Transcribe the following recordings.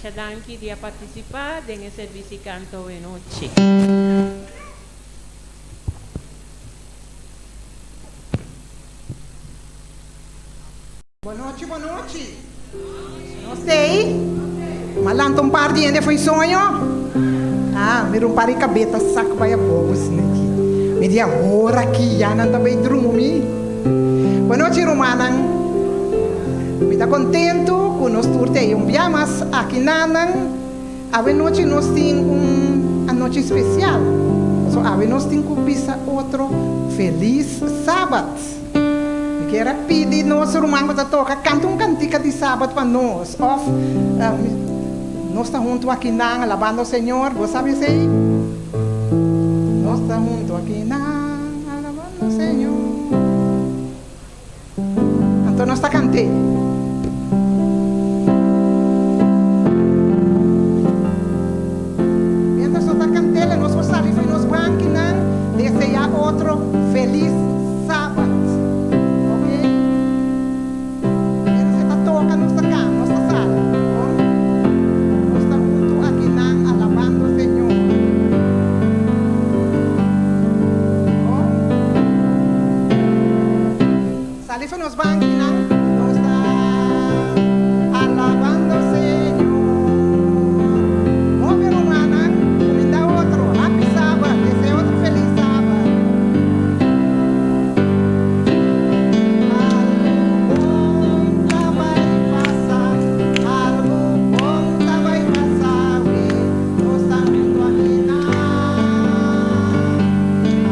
Masha danki di a partisipá den e servisi kanto awenochi. Bonochi bonochi. Nos t'ei? M'a lanta un par di hende fo'i soño? Ah, mira un par di kabet ta sak bai abou asina aki. Mi di awor aki ya nan ta bai drumi. Bonochi rumannan. Mi ta kontentu ku nos tur t'ei un bia mas aki nanan. Awe nochi nos tin un anochi spesial, pasobra awe nos tin ku bisa otro Felis Sabat. Mi kier a pidi nos ruman ku ta toka kanta un kantika di Sabat pa nos, òf nos ta huntu akinan alabando Señor, bo sabi esei? Nos ta huntu akinan alabando Señor. Anto nos ta kant'é. Mientras nos ta kant'é, la nos por sali fo'i nos bankinan, deseá otro felis Sabat. Ok? Mientras e ta toka, nos ta kan, nos ta sali. Bon? Nos ta huntu akinan alabando Señor. Bon? Sali for nos bankinan, nos ta alabando Señor. Hopi rumannan, cuminda otro, Happy Sabbath, desea otro feliz Sabbath. Algo bon ta bai pasa, algo bon ta bai pasa, we nos ta hunto akinan,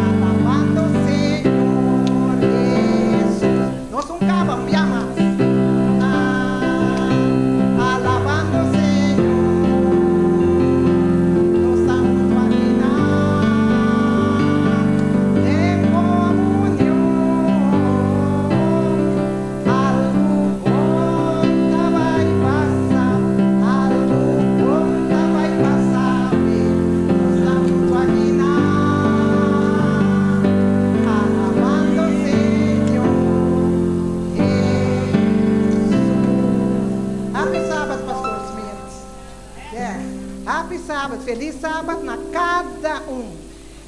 alabando Señor Hesus. Nos un caba un bia mas. Ah, alabando Señor, nos ta hunto akinan den comunion. Algu bon ta bai pasa, algu bon ta bai pasa, we nos ta hunto akinan, alabando Señor Hesus. Happy Sabbath Pastor Smith. Yes, Happy Sabbath, Feliz Sabbath na kada un.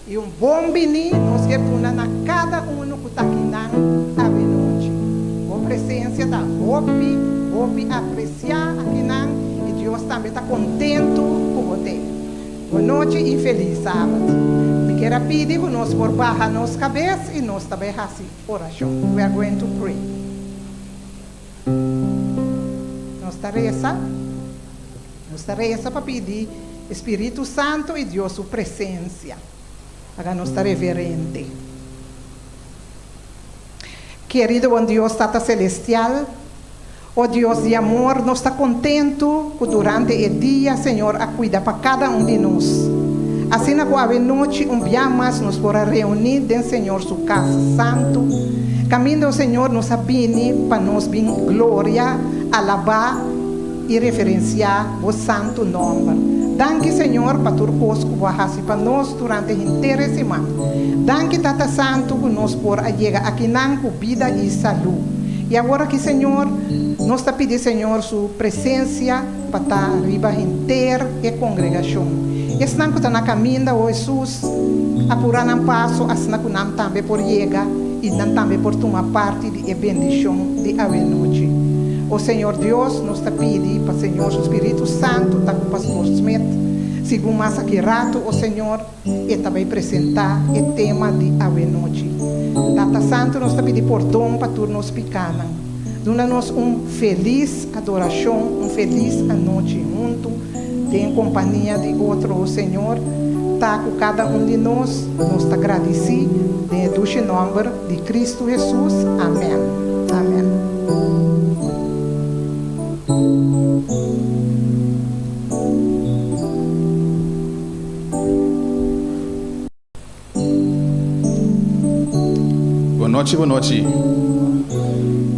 I un bon bini nos kier duna na kada uno ku ta akinan awenochi. Bo presensia ta hopi, hopi apresiá akinan i Dios tambe ta kontentu ku bo t'ei. Bonochi i felis sabat. Mi kier a pidi ku nos por baha nos kabes i nos ta bai hasi orashon. We are going to pray. Nos ta resa. Nos ta resa pa pidi e Spiritu Santu i Dios su presensia. Laga nos ta reverente. Kerido bon Dios Tata Celestial, o Dios di amor, nos ta kontentu ku durante e dia Señor a kuida pa kada un di nos. Asina ku awe nochi un bia mas nos por a reuní den Señor su kas santu, kaminda o Señor nos a bini pa nos bin gloria, alabá, i referensiá bo santu nòmber. Danki, Señor, pa tur kos ku bo a hasi pa nos durante henter e siman. Danki, Tata Santu, ku nos por a yega akinan ku bida i salú. I awor aki, Señor, nos ta pidi Señor su presensia pa ta riba henter e kongregashon. Esnan ku ta na kaminda, o Hesus, apurá nan paso asina ku nan tambe por yega i nan tambe por tuma parti di e bendishon di awenochi. O Señor Dios, nos ta pidi pa Señor su Spiritu Santu ta ku Pastor Smith sigun mas aki ratu, o Señor, e ta bai presentá e tema di awenochi. Tata Santu, nos ta pidi pordon pa tur nos pikanan. Duna nos un felis adorashon, un felis anochi huntu den kompania di otro, o Señor, ta ku kada un di nos. Nos ta gradisí den e dushi nòmber di Cristo Hesus. Amèn. Amèn. Bon nochi, bon nochi.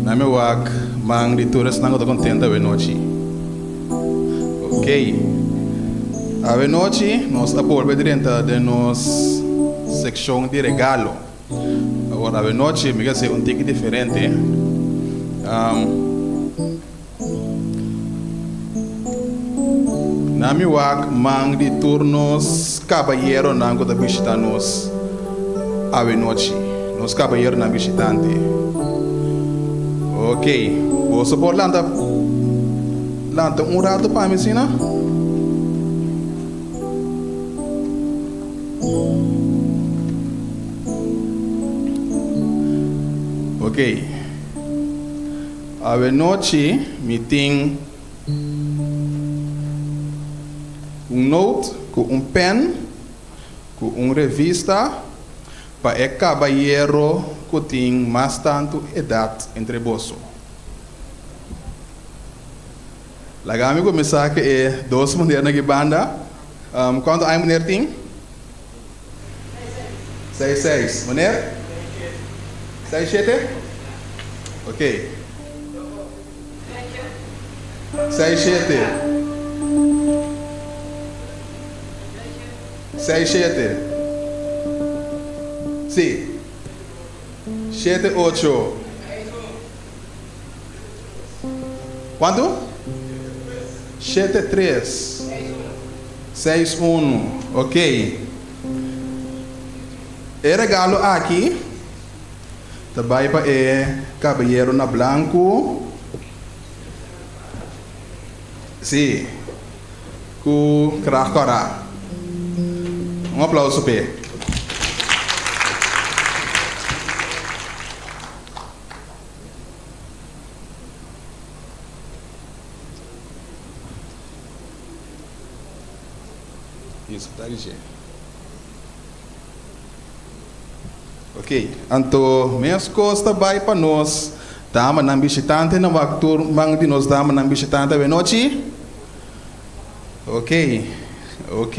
Na mi wak man di tur esnan ku ta kontentu awe nochi. Ok. Awe nochi nos a bolbe drenta den nos sekshon di regalo. Awor awe nochi mi ke hasi un tiki diferente. Na mi wak man di tur nos kabayeronan ku ta bishita nos awenochi. Nos kabayeronan bishitante. Ok, boso por lanta lanta un rato pa mi asina? Ok, awenochi mi tin. Un note ku un pen ku un revista pa e kabayero ku tin mas tantu edat entre boso. Laga mi kuminsá ku e dos muhernan aki banda. Kuantu aña muher tin? Seis seis. Meneer? Seis shete. Ok. Seis shete. Seis shete. Si. Shete ocho. Kuantu? Shete tres. Seis unu. Ok. E regalo aki ta bai pa e kabayero na blanku. Sí. Ku krag kòrá. Un aplauso p'e. Ok, anto meskos ta bai pa nos damanan bishitante. Nan wak tur man di nos damanan bishitante awenochi. Ok, ok,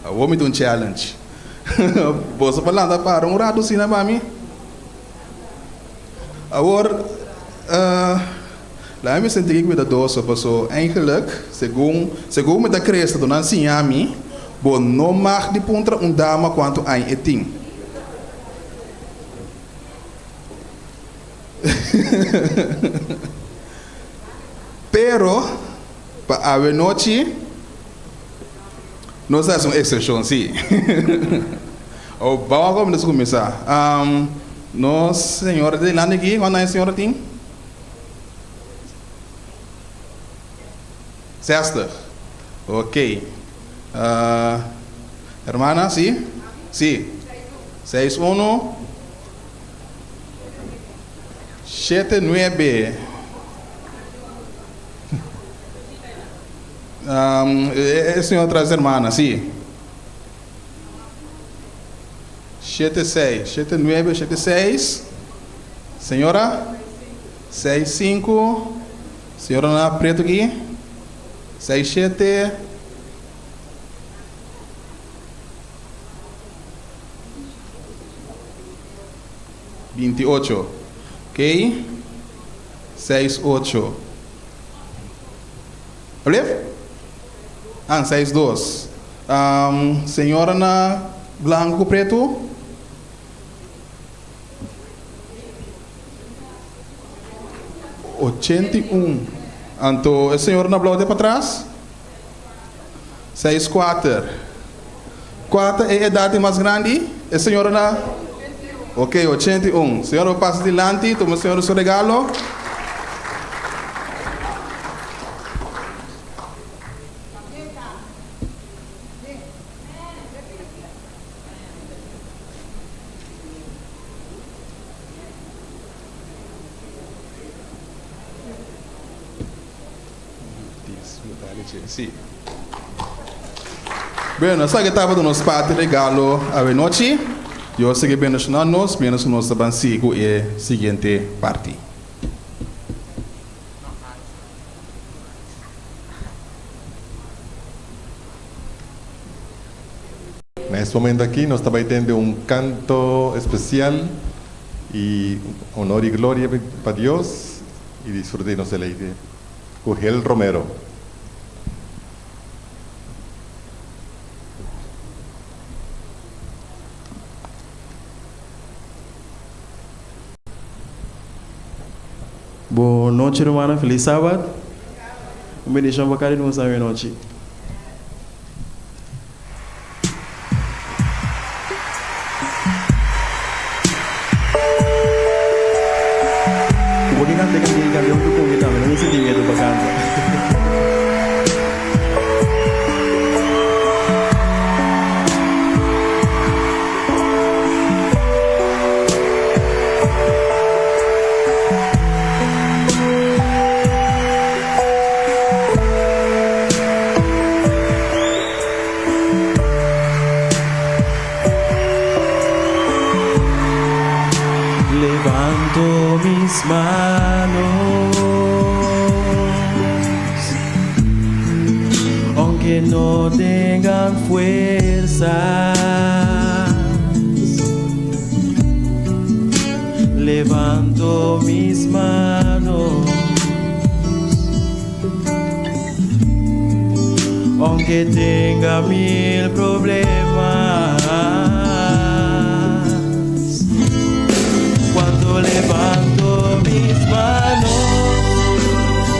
awor mi ta un challenge. Boso por lanta para un rato asina pa mi? Awor, laga mi sinti kuidadoso, paso eigenlijk, segun, segun mi ta krese dor nan siña mi, bo no mag di puntra un dama kuantu aña e tin. Pero, pa awenochi, nos ta hasi un eksepshon, sí. Awor, bou a nos kuminsá. Nos señora ta dilanti aki, kuantu aña señora tin? Zestig. Ok. Hermana, si? Si. Seis uno. Shete nuebe. E señor tras hermana, si. Shete seis, shete nuebe, shete seis. Señora? Seis sinku. Señora na preto aki? Seis shete. 28. Ok. 6, 8. Alweer? Ah, 6, 2. Um, señora na blanco ku preto? 81. Anto, e señora na blauw de patras? 6, 4. Kua ta e edat di mas grandi? E señora na. Ok, 81. Señora por pasa dilanti, tuma señora su regalo. Sí. Bueno, esaki tabata nos parti regalo awenochi. Dios sigui bendiciona nos mientras nos ta ban sigui cu e siguiente parti. Na es momento aki nos ta bai tende un canto especial y honor y gloria pa Dios y disfruta y nos deleite cu Gel Romero. Bo nochi rumannan, felis sabat. Un bendishon pa kada di nos awe nochi. Sigui canta hunto cu mi tambe, no mi sinti miedo pa canta. Levanto mis manos, aunque no tengan fuerzas. Levanto mis manos, aunque tenga mil problemas. Cuando levanto mis manos,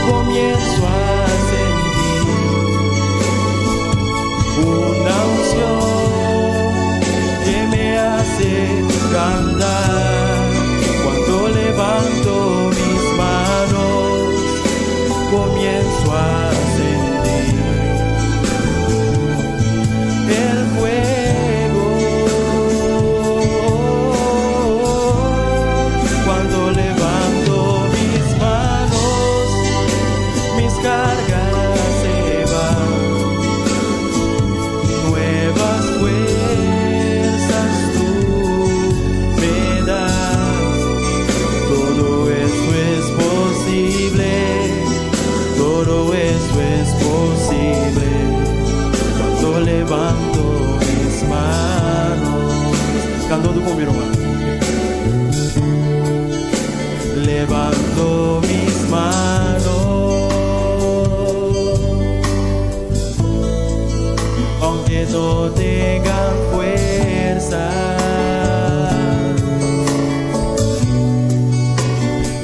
comienzo a sentir una unción que me hace cantar. Cuando levanto mis manos, comienzo a sentir el fuego. Cuando levanto mis manos, mis cargas se van. Nuevas fuerzas tú me das. Todo esto es posible, todo esto es posible. Cuando levanto mis manos, cantando con mi hermano. Levanto mis manos, aunque no tengan fuerza.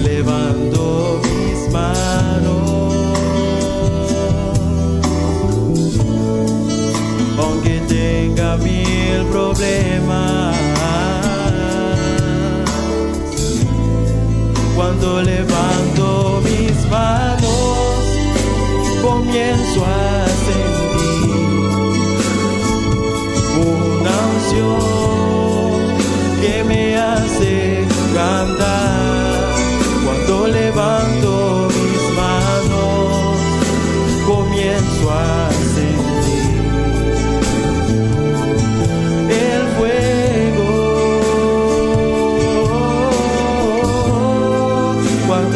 Levanto mis manos, aunque tenga mil problemas. Cuando levanto mis manos, comienzo a sentir una unción que me hace cantar. Cuando levanto mis manos, comienzo a sentir el fuego. Cuando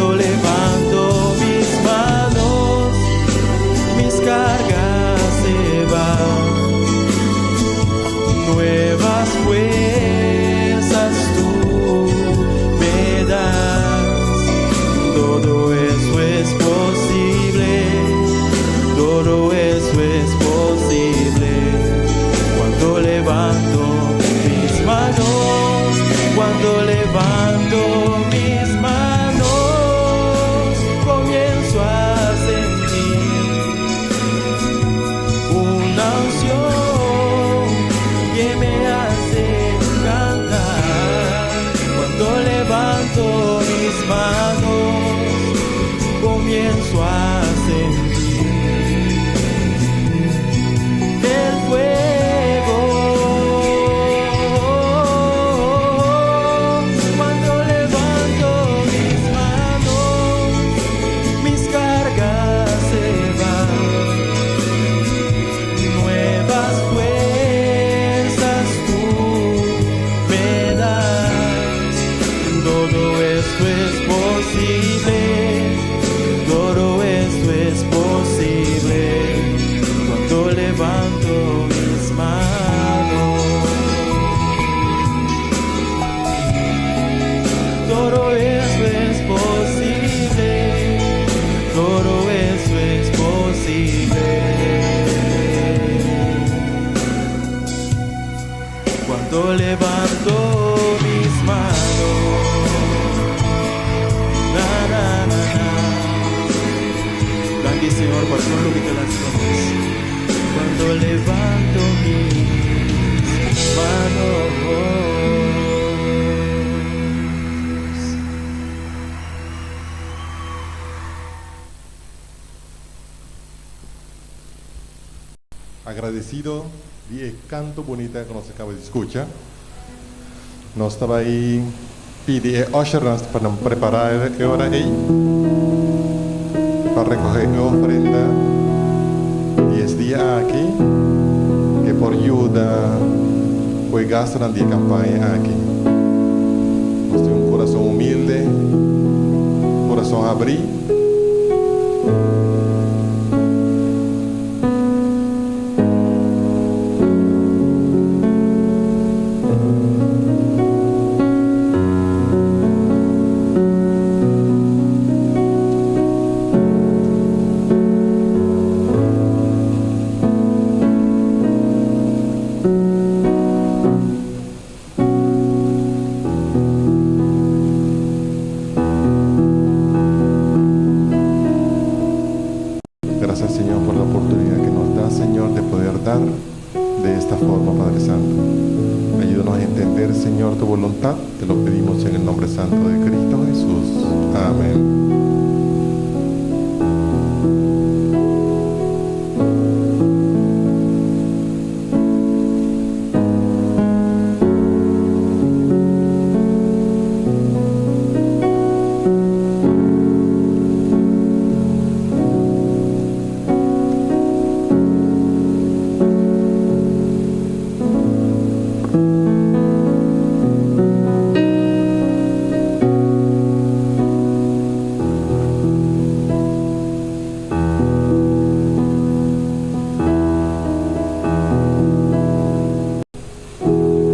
Agradecido di e canto bunita cu nos a caba di scucha. Nos ta bay pidi e ushernan pa nan prepara e ora ey pa recoge e ofrenda di es dia aki ke por yuda cu e gastonan di e campaña aki. Nos tin un curason humilde, curason habri. Gracias Señor por la oportunidad que nos da Señor de poder dar de esta forma Padre Santo. Ayúdanos a entender Señor tu voluntad. Te lo pedimos en el nombre santo de Cristo Jesús. Amén.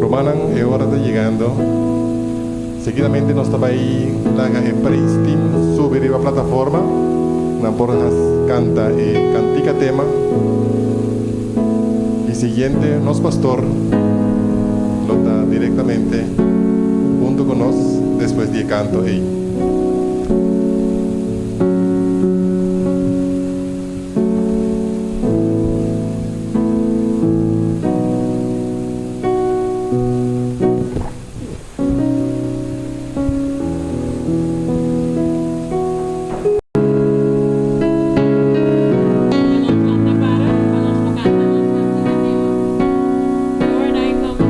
Rumannan, e ora ta yegando. Seguidamente nos ta bai laga e praise team subi riba plataforma. Nan por canta e cantica tema. Y siguiente nos pastor lo ta directamente hunto cu nos despues di e canto ey. Pa nos lanta para, pa nos por canta nos cantica tema. Lord, I come to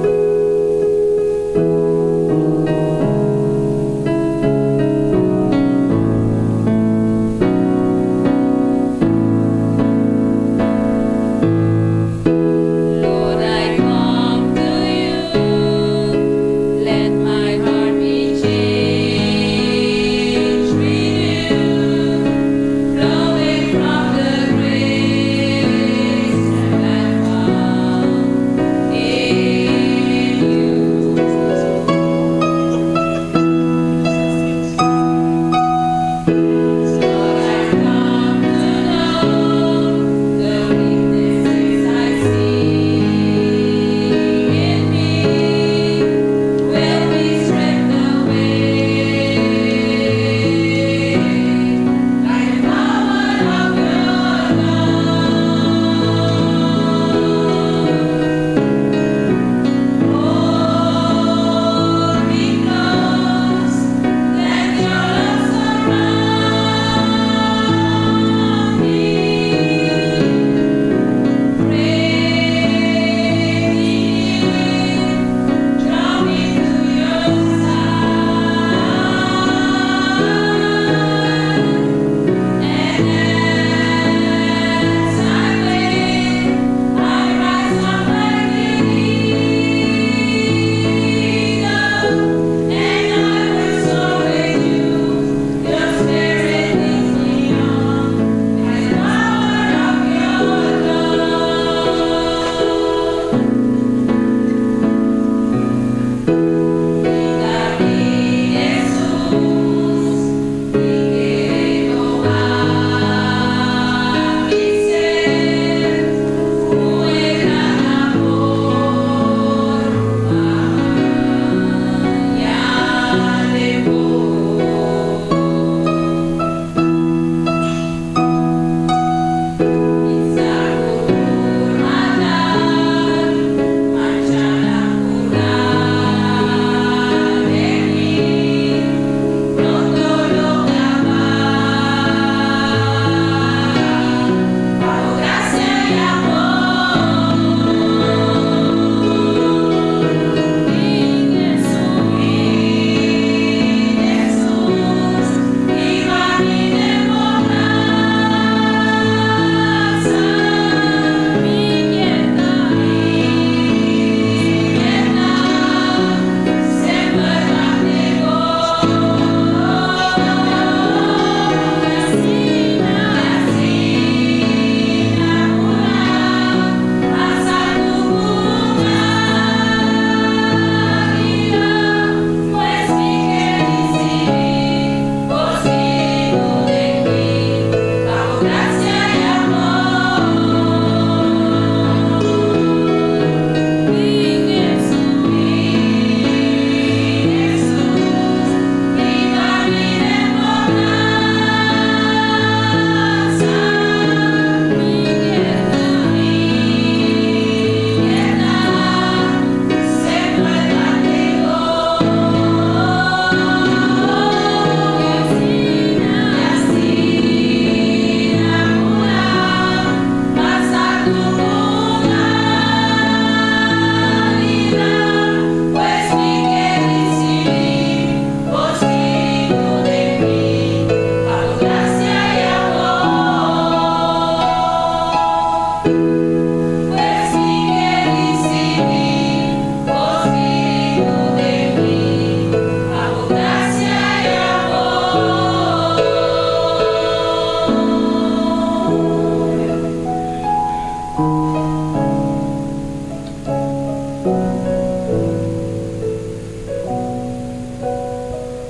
you.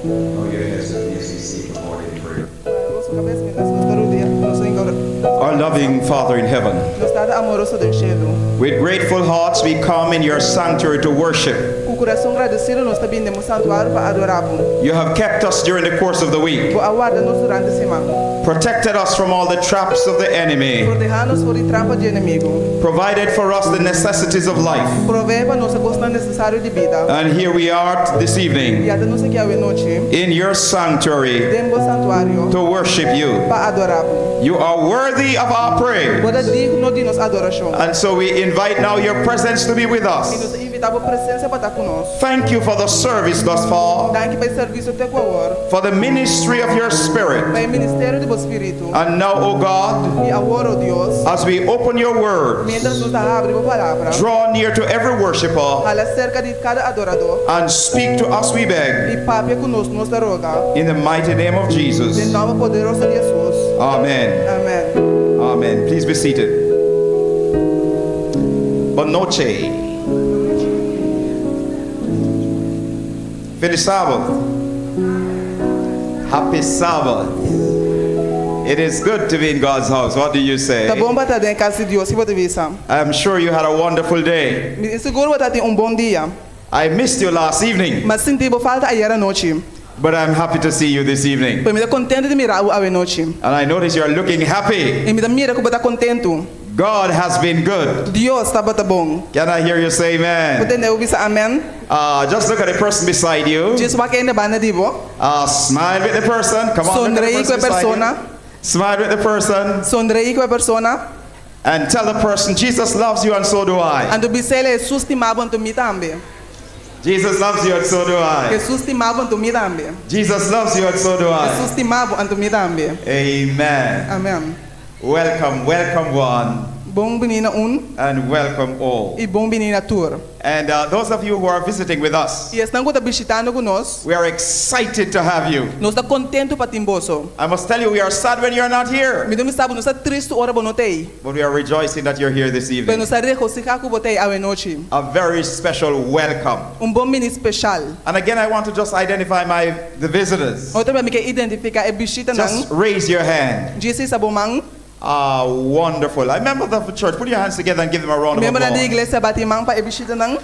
Bow your heads with me as we seek the Lord in prayer. Baha boso kabes mientras nos ta rudia, nos ta hinka ora. Our loving Father in heaven, Nos Tata amoroso den shelu, with grateful hearts we come in your sanctuary to worship. ku kurason gradesido nos ta bin den bo santuario pa adorá bo. You have kept us during the course of the week, Bo a warda nos durante siman, protected us from all the traps of the enemy, protehá nos for di trampa di enemigu, provided for us the necessities of life. proveé pa nos e kosnan nesesario di bida. And here we are this evening I ata nos aki awe nochi in your sanctuary den bo santuario to worship you. pa adorá bo. You are worthy of our praise. Bo ta digno di nos adorashon. And so we invite now your presence to be with I nos us. ta invitá bo presensia pa ta ku nos. Thank you for the service thus far, Danki pa e servisio te ku awor, for the ministry of your spirit. pa e ministerio di bo spiritu. And now, O God, I awor, o Dios, as we open your word, miéntras nos ta habri bo palabra, draw near to every worshiper hala serka di kada adoradó and speak to us, we beg, i papia ku nos, nos ta roga. in the mighty name of Den Jesus. nòmber poderoso di Hesus. Amen. Amèn. Amen. Please be seated. Bon nochi. Felis Sabat. Happy Sabbath. It is good to be in God's house. What do you say? Ta bon pa ta den kas di Dios, kiko bo ta bisa. I'm sure you had a wonderful day. Mi ta sigur bo tabatin un bon dia. I missed you last evening, M'a sinti bo falta ayera nochi. but I'm happy to see you this evening. Pero mi ta kontentu di mira bo awe nochi. And I notice you're looking happy. I mi ta mira ku bo ta kontentu. God has been good. Dios tabata bon. Can I hear you say amen? Por tende bo bisa amèn. Just look at the person beside you. Djis wak e hende banda di bo. Smile with the person. Come on, look at the Sonreí ku person e beside you. persona. Smile with the person Sonreí ku e persona. and tell the person Jesus loves you and so do I. Anto bis'é Hesus stima bo anto mi tambe. Jesus loves you and so do I. Hesus stima bo anto mi tambe. Jesus loves you and so do I. Hesus stima bo anto mi tambe. Amen. Amèn. Welcome, welcome one Bon bini na un and welcome all. i bon bini na tur. And those of you who are visiting with us, I esnan ku ta bishitando ku nos, we are excited to have you. nos ta kontentu pa tin boso. I must tell you, we are sad when you're not here, Mi debe bisa bo, nos ta tristu ora bo no t'ei. but we are rejoicing that you're here this Pero evening. nos ta regosihá ku bo t'ei awe nochi. A very special welcome. Un bon bini speshal. And again, I want to just identify my the visitors. Otro bia mi ke identifiká e bishitanan. Just raise your hand. Djis hisa bo man. Ah, wonderful. I remember the church. Put your hands together and give them a round of Miembronan di applause. iglesia bati man pa e bishitanan.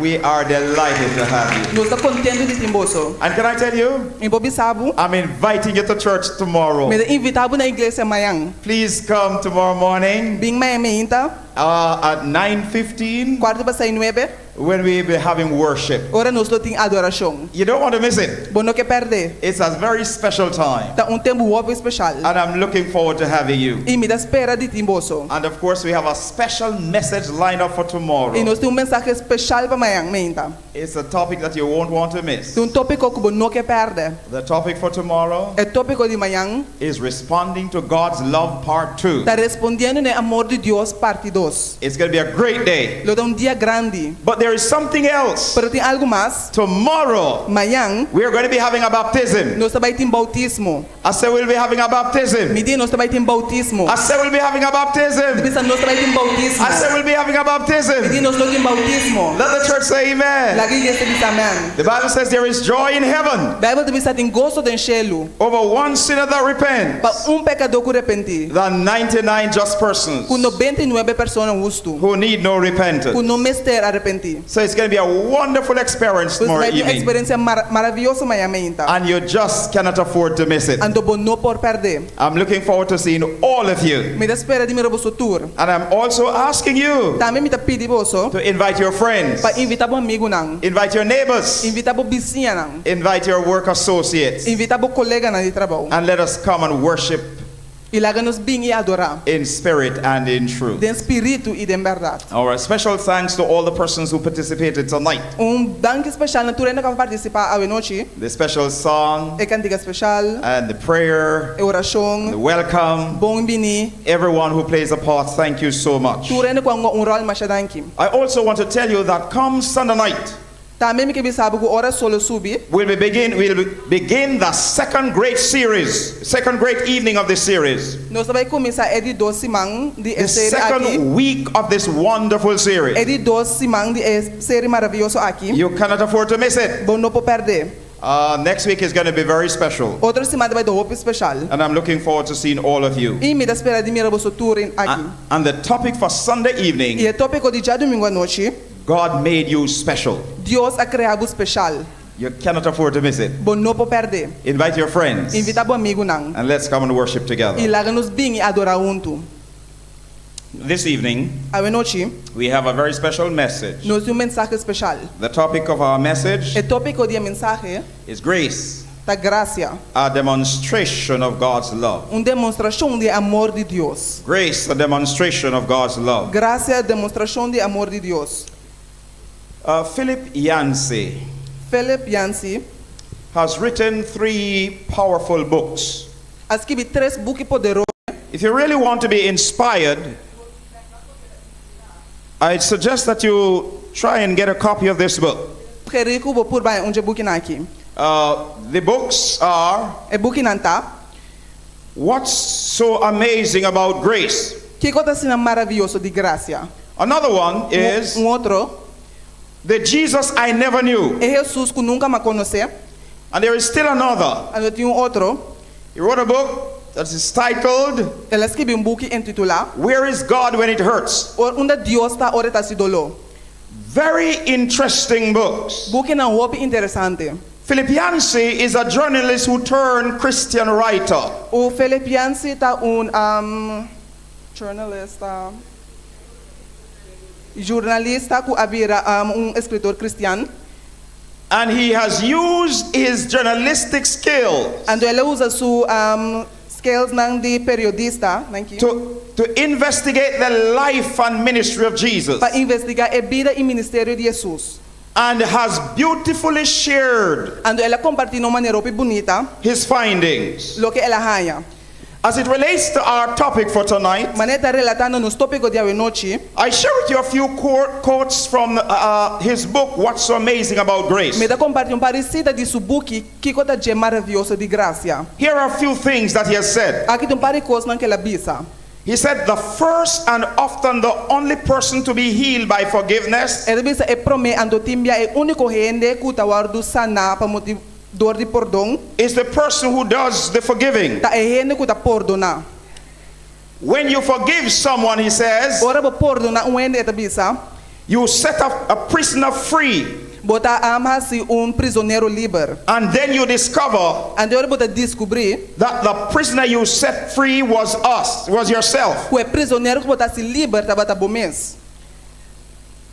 We are delighted to have you. Nos ta kontentu di tin boso. And can I tell you, Mi por bisa bo, I'm inviting you to church tomorrow. mi ta invitá bo na iglesia mañan. Please come tomorrow morning Bin mañan meinta, at 9:15 kuartu pasá nuebe, when we will be having worship. ora nos lo tin adorashon. You don't want to miss it. Bo no ke pèrdè. It's a very special time. Ta un tempu hopi speshal. And I'm looking forward to having you. I mi ta spera di tin boso. And of course, we have a special message lined up for tomorrow. I nos tin un mensahe speshal pa mañan meinta. It's a topic that you won't want to miss. Ta un tópiko ku bo no ke pèrdè. The topic for tomorrow E tópiko di mañan is responding to God's love part 2. ta respondiendo na e amor di Dios parti dos. It's going to be a great day. Lo ta un dia grandi. But there is something else. Pero tin algu mas. Tomorrow, Mañan we are going to be having a baptism. nos ta bai tin boutismo. I say we'll be having a baptism. Mi di nos ta bai tin boutismo. I say we'll be having a baptism. Mi bisa nos ta bai tin boutismo. I say we'll be having a Mi baptism. di nos lo tin boutismo. Let the church say amen. Laga iglesia bisa amèn. The Bible says there is joy in heaven Beibel ta bisa tin goso den shelu over one sinner that repents pa un pekadó ku repentí than 99 just persons ku 99 persona hustu who need no repentance. ku no mester arepentí. So it's going to be a wonderful experience Pues tomorrow bai tin un evening. eksperensia mar maravioso mañan meinta. And you just cannot afford to miss it. Anto bo no por pèrdè. I'm looking forward to seeing all of you. Mi ta spera di mira boso tur. And I'm also asking you Tambe mi ta pidi boso to invite your friends, pa invitá bo amigunan, invite your neighbors, invitá bo bisiñanan, invite your work associates, invitá bo koleganan di trabou. and let us come and worship I laga nos bin i adorá in spirit and in truth. den spiritu i den bèrdat. All right, special thanks to all the persons who participated tonight. Un danki speshal na tur hende ku a partisipá awe nochi, The special song e kantika speshal, and the prayer, e orashon, the welcome, bon bini, everyone who plays a part, thank you so much. tur hende ku a hunga un ròl masha danki. I also want to tell you that come Sunday night, Tambe mi ke bisa bo ku ora solo subi, we'll be begin, we'll begin the second great series, second great evening of this series. nos ta bai kuminsá e di dos siman di e The seri aki. second week of this wonderful series. E di dos siman di e seri maravioso aki. You cannot afford to miss it. Bo no por pèrdè. Next week is going to be very special. Otro siman ta bai ta hopi spesial. And I'm looking forward to seeing all of you. I mi ta spera di mira boso tur aki. And the topic for Sunday I evening, e tópiko di djadumingu anochi, God made you special. Dios a krea bo spesial. You cannot afford to miss it. Bo no por pèrdè. Invite your friends Invitá bo amigunan. and let's come and worship together. I laga nos bin i adorá huntu. This evening, Awe nochi, we have a very special message. nos tin un mensahe spesial. The topic of our message E tópiko di e mensahe is grace, ta grasia, a demonstration of God's love. un demostrashon di amor di Dios. Grace, a demonstration of God's love. Grasia, demostrashon di amor di Dios. Philip Yancey Philip Yancey has written three powerful books. a skirbi tres buki poderoso. If you really want to be inspired, I'd suggest that you try and get a copy of this book. Sugerí ku bo purba un dje bukinan aki. The books are E bukinan ta, What's So Amazing About Grace? Kiko ta asina maravioso di grasia? Another one is Un otro, The Jesus I Never Knew. E Hesus ku nunka m'a konosé. And there is still another. Anto tin un otro. He wrote a book that is titled El a skirbi un buki intitulá Where is God When It Hurts? Unda Dios ta ora e ta hasi doló? Very interesting books. Bukinan hopi interesante. Philip Yancey is a journalist who turned Christian writer. O Philip Yancey ta un um, journalista, journalista ku a bira um, un eskritor kristian. And he has used his journalistic skills Anto el a usa su um, skillsnan di periodista nan ki, to investigate the life and ministry of Jesus. pa investigá e bida i ministerio di Hesus. And has beautifully shared Anto el a kompartí na un manera hopi bunita his findings. loke el a haña. As it relates to our topic for tonight, Manera ta relatá na nos tópiko di awenochi, I share with you a few quotes from his book, What's So Amazing About Grace. mi ta kompartí un par di sita di su buki Kiko ta dje maravioso di grasia. Here are a few things that he has said. Aki tin un par di kosnan ku el a bisa. He said, The first and often the only person to be healed by forgiveness El a bisa e promé anto tin bia e úniko hende ku ta wòrdu saná pa motibu dor di pordon is the person who does the forgiving. ta e hende ku ta pordoná. When you forgive someone, he says, Ora bo pordoná un hende, e ta bisa, you set a prisoner free. Bo ta hasi un prizonero liber. And then you discover Anto ora bo ta deskubrí that the prisoner you set free was us, was yourself. ku e prizonero ku bo ta hasi liber tabata bo mes.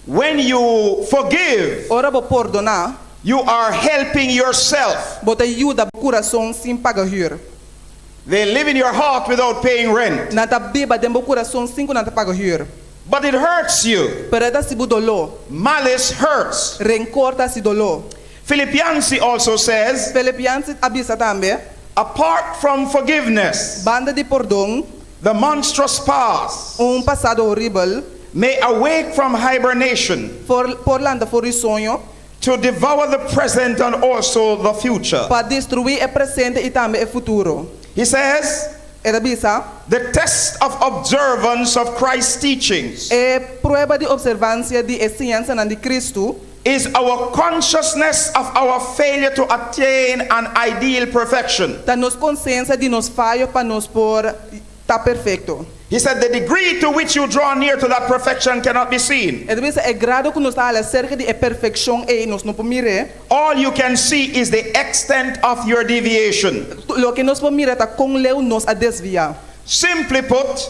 When you forgive, Ora bo pordoná, you are helping yourself. bo ta yuda bo kurason sin paga hür. They live in your heart without paying rent. Nan ta biba den bo kurason sin ku nan ta paga hür. But it hurts you. Pero e ta hasi bo doló. Malice hurts. Renkor ta hasi doló. Philip Yancey also says, Philip Yancey a bisa tambe, apart from forgiveness, Banda di pordon, the monstrous past un pasado horibel may awake from hibernation por por lanta for di soño to devour the present and also the future. pa destruí e presente i tambe e futuro. He says, E ta bisa, the test of observance of Christ's teachings E prueba di opservansia di e siñansanan di Kristu is our consciousness of our failure to attain an ideal perfection. ta nos konsiensia di nos fayo pa nos por ta perfekto. He said, The degree to which you draw near to that perfection cannot be seen. E ta bisa e grado ku nos ta hala serka di e perfekshon ei nos no por mir'é. All you can see is the extent of your deviation. Loke nos por mira ta kon leu nos a desviá. Simply put,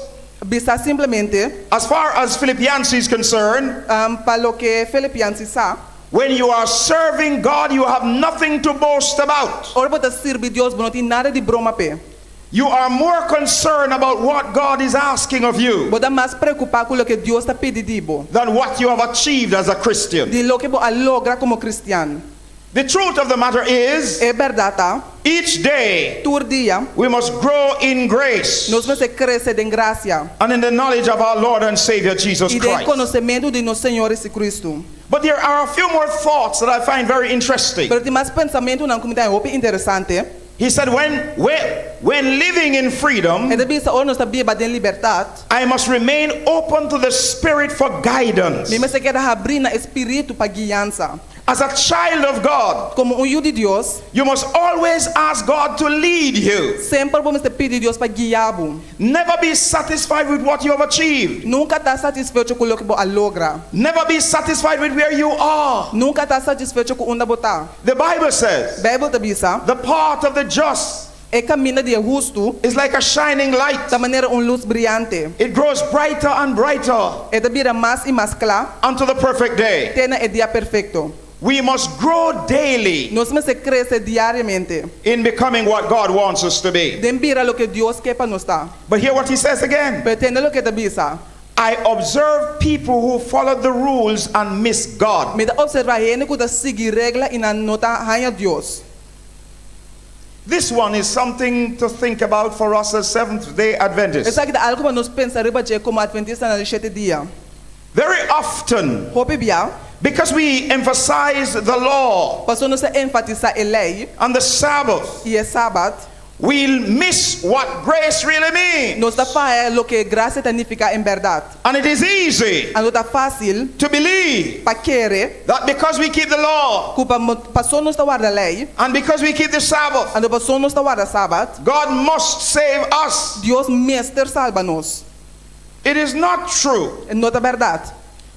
Bisa simplemente, as far as Philip Yancey is concerned, pa loke Philip Yancey sa, when you are serving God, you have nothing to boast about. Ora bo ta sirbi Dios, bo no tin nada di broma p'e. You are more concerned about what God is asking of you Bo ta mas preokupá ku loke Dios ta pidi di bo than what you have achieved as a Christian. di loke bo a logra komo kristian. The truth of the matter is, E bèrdat ta, each day tur dia we must grow in grace nos mester krese den grasia and in the knowledge of our Lord and Savior Jesus i den Christ. konosementu di nos Señor Jesucristu. But there are a few more thoughts that I find very interesting. Pero tin mas pensamentunan ku mi ta haña hopi interesante. He said, when living in freedom, E ta bisa ora nos ta biba den libertat, I must remain open to the Spirit for guidance. mi mester keda habrí na e Spiritu pa guiansa. As a child of God, Komo un yu di Dios, you must always ask God to lead you. Semper bo mester pidi Dios pa guia bo. Never be satisfied with what you have achieved. Nunka ta satisfecho ku loke bo a logra. Never be satisfied with where you are. Nunka ta satisfecho ku unda bo ta. The Bible says, Beibel ta bisa, the path of the just E kaminda di e hustu is like a shining light. ta manera un lus briante. It grows brighter and brighter E ta bira mas i mas kla unto the perfect day. te na e dia perfekto. We must grow daily Nos mester krese diariamente in becoming what God wants us to be. den bira loke Dios ke pa nos ta. But hear what he says again. Pero tende loke e ta bisa. I observe people who follow the rules and miss God. Mi ta opservá hende ku ta sigui regla i nan no ta haña Dios. This one is something to think about for us as Seventh day Adventists. Esaki ta algu pa nos pensa riba dje komo Atventistanan di shete dia. Very often, Hopi bia, because we emphasize the law pasobra nos ta enfatisá e lei and the Sabbath, i e Sabat, we miss what grace really means. nos ta faya loke grasia ta nifiká en bèrdat. And it is easy Anto ta fásil to believe pa kere that because we keep the law ku pa pasobra nos ta warda lei, and because we keep the Sabbath, anto pasobra nos ta warda Sabat, God must save us. Dios mester salba nos. It is not true. No ta bèrdat.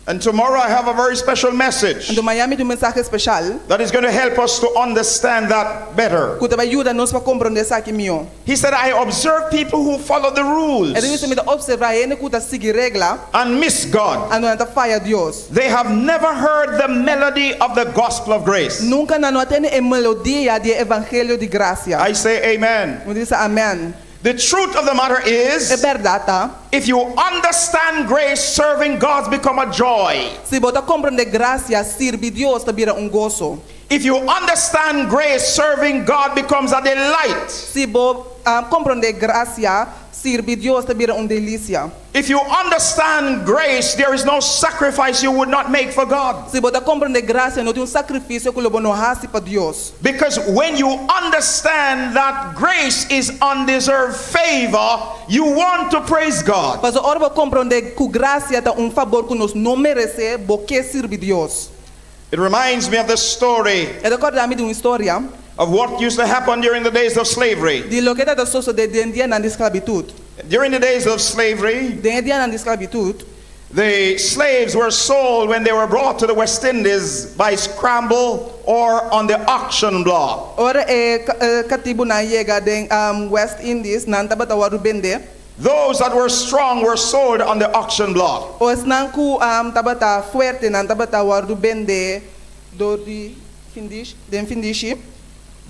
And tomorrow I have a very special message Anto mañan mi tin un mensahe spesial that is going to help us to understand that better. ku ta bai yuda nos pa komprondé esaki mihó. He said, I observe people who follow the rules E ta bisa mi ta opservá hende ku ta sigui regla and miss God. anto nan ta faya Dios. They have never heard the melody of the gospel of grace. Nunka nan no a tende e melodia di e evangelio di grasia. I say, Amen. Mi ta bisa amèn. The truth of the matter E is, bèrdat ta, if you understand grace, serving God's become a joy. si bo ta komprondé grasia, sirbi Dios ta bira un goso. If you understand grace, serving God becomes a delight. Si bo komprondé grasia, sirbi Dios ta bira un delisia. If you understand grace, there is no sacrifice you would not make for God. Si bo ta komprondé grasia, no tin un sakrifisio ku lo bo no hasi pa Dios. Because when you understand that grace is undeserved favor, you want to praise God. Pasobra ora bo komprondé ku grasia ta un fabor ku nos no meresé, bo ke sirbi Dios. It reminds me of the story E ta kòrda mi di un historia of what used to happen during the days of slavery. di loke tabata sosodé den dianan di sklabitut. During the days of slavery, Den e dianan di sklabitut, the slaves were sold when they were brought to the West Indies by scramble or on the auction block. Ora e katibunan yega den West Indies, nan tabata wòrdu bendé. Those that were strong were sold on the auction block. Esnan ku tabata fuerte, nan tabata wòrdu bendé dor di findishi, den findishi.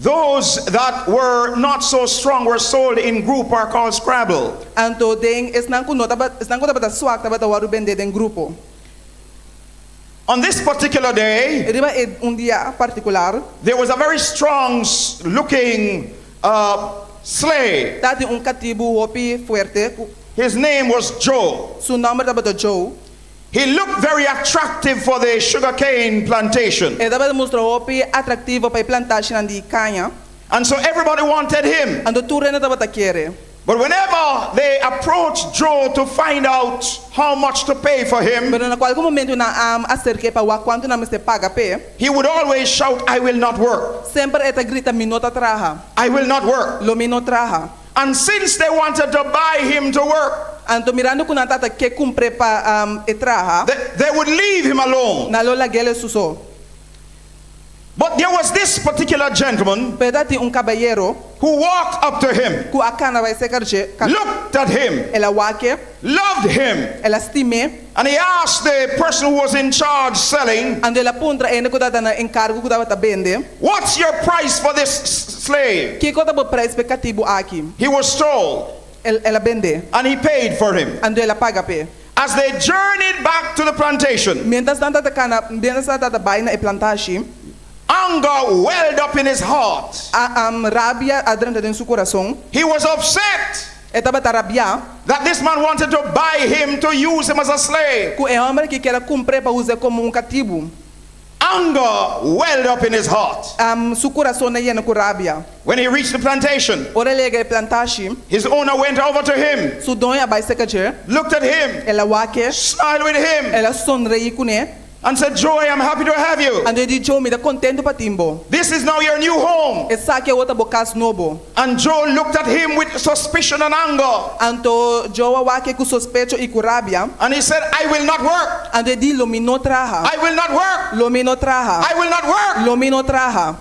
Those that were not so strong were sold in group or called scrabble. Anto den esnan ku no tabata, esnan ku tabata swak tabata wòrdu bendé den grupo. On this particular day, Riba e un dia partikular, there was a very strong looking uh, slave. Tabatin un katibu hopi fuerte ku. His name was Joe. Su nòmber tabata Joe. He looked very attractive for the sugarcane plantation. E tabata mustra hopi atraktivo pa e plantashinan di kaña. And so everybody wanted him. Anto tur hende tabata kere. But whenever they approached Joe to find out how much to pay for him, Pero na kualke momento nan a aserk'é pa wak kuantu nan mester paga p'e, he would always shout, I will not work. semper e ta grita, Mi no ta traha. I will not work. Lo mi no traha. And since they wanted to buy him to work, Anto mirando ku nan tata ke kumpr'é pa e traha, they, they would leave him alone. nan lo lag'é su so. But there was this particular gentleman Pero tabatin un kabayero who walked up to him, ku a kana bai serka dje, looked at him, el a wak e, loved him, el a stim'é, and he asked the person who was in charge selling, anto el a puntra e hende ku tabata na enkargo ku tabata bende, What's your price for this slave? Kiko ta bo preis pa e katibu aki? He was told, El el a bende, and he paid for him. anto el a paga p'e. As they journeyed back to the plantation, Miéntras nan tabata kana, miéntras nan tabata bai na e plantashi, anger welled up in his heart. A rabia a drenta den su kurason. He was upset E tabata rabiá. that this man wanted to buy him to use him as a slave. Ku e hòmber aki kier a kumpr'é pa us'é komo un katibu. Anger welled up in his heart. Su kurason a yena ku rabia. When he reached the plantation, Ora el a yega e plantashi, his owner went over to him, su doño a bai serka dje, looked at him, el a wak e, smiled with him, el a sonreí kuné. And said, Joe, I'm happy to have you. Anto e di Joe, mi ta kontentu pa tin bo. This is now your new home. Esaki awor ta bo kas nobo. And Joe looked at him with suspicion and anger. Anto Joe a wak e ku sospecho i ku rabia. And he said, I will not work. Anto e di, Lo mi no traha. I will not work. Lo mi no traha. I will not work. Lo mi no traha.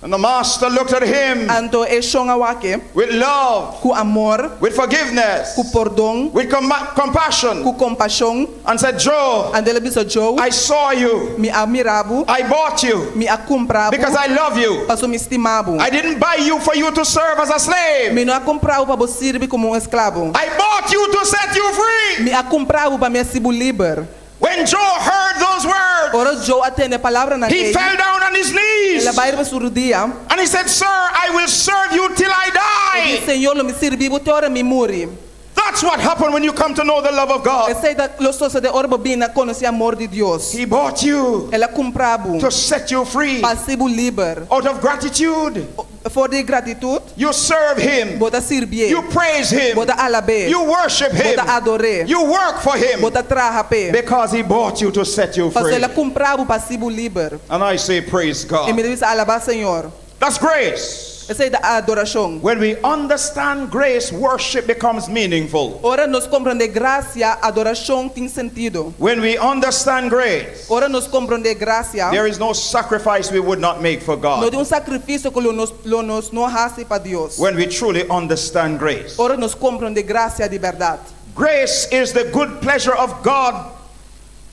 And the master looked at him Anto e shon a wak e with love, ku amor, with forgiveness, ku pordon, with compassion, ku kompashon. and said, Joe, Anto el a bisa Joe, I saw you. Mi a mira bo. I bought you Mi a kumpra bo. because I love you. Paso mi stima bo. I didn't buy you for you to serve as a slave. Mi no a kumpra bo pa bo sirbi komo un esklabo. I bought you to set you free. Mi a kumpra bo pa mi hasi bo liber. When Joe heard those words, Ora Joe a tende e palabranan he ei, fell down on his knees el a bai riba su rudia. and he said, Sir, I will serve you till I El di, die. Señor, lo mi sirbi bo te ora mi muri. That's what happened when you come to know the love of God. Esei ta lo sosodé ora bo bin na konosé amor di Dios. He bought you El a kumpra bo to set you free. pa hasi bo liber. Out of gratitude, For di gratitut, you serve him. bo ta sirbié. You praise him. Bo ta alab'é. You worship Bo him. ta ador'é. You work for him. Bo ta traha p'e. Because he bought you to set you Pasobra free. el a kumpra bo pa hasi bo liber. And I say, praise I God. mi ta bisa alabá Señor. That's grace. Esei ta adorashon. When we understand grace, worship becomes meaningful. Ora nos komprondé grasia, adorashon tin sentido. When we understand grace, Ora nos komprondé grasia, there is no sacrifice we would not make for no God. tin un sakrifisio ku lo nos lo nos no hasi pa Dios. When we truly understand grace. Ora nos komprondé grasia di bèrdat. Grace is the good pleasure of God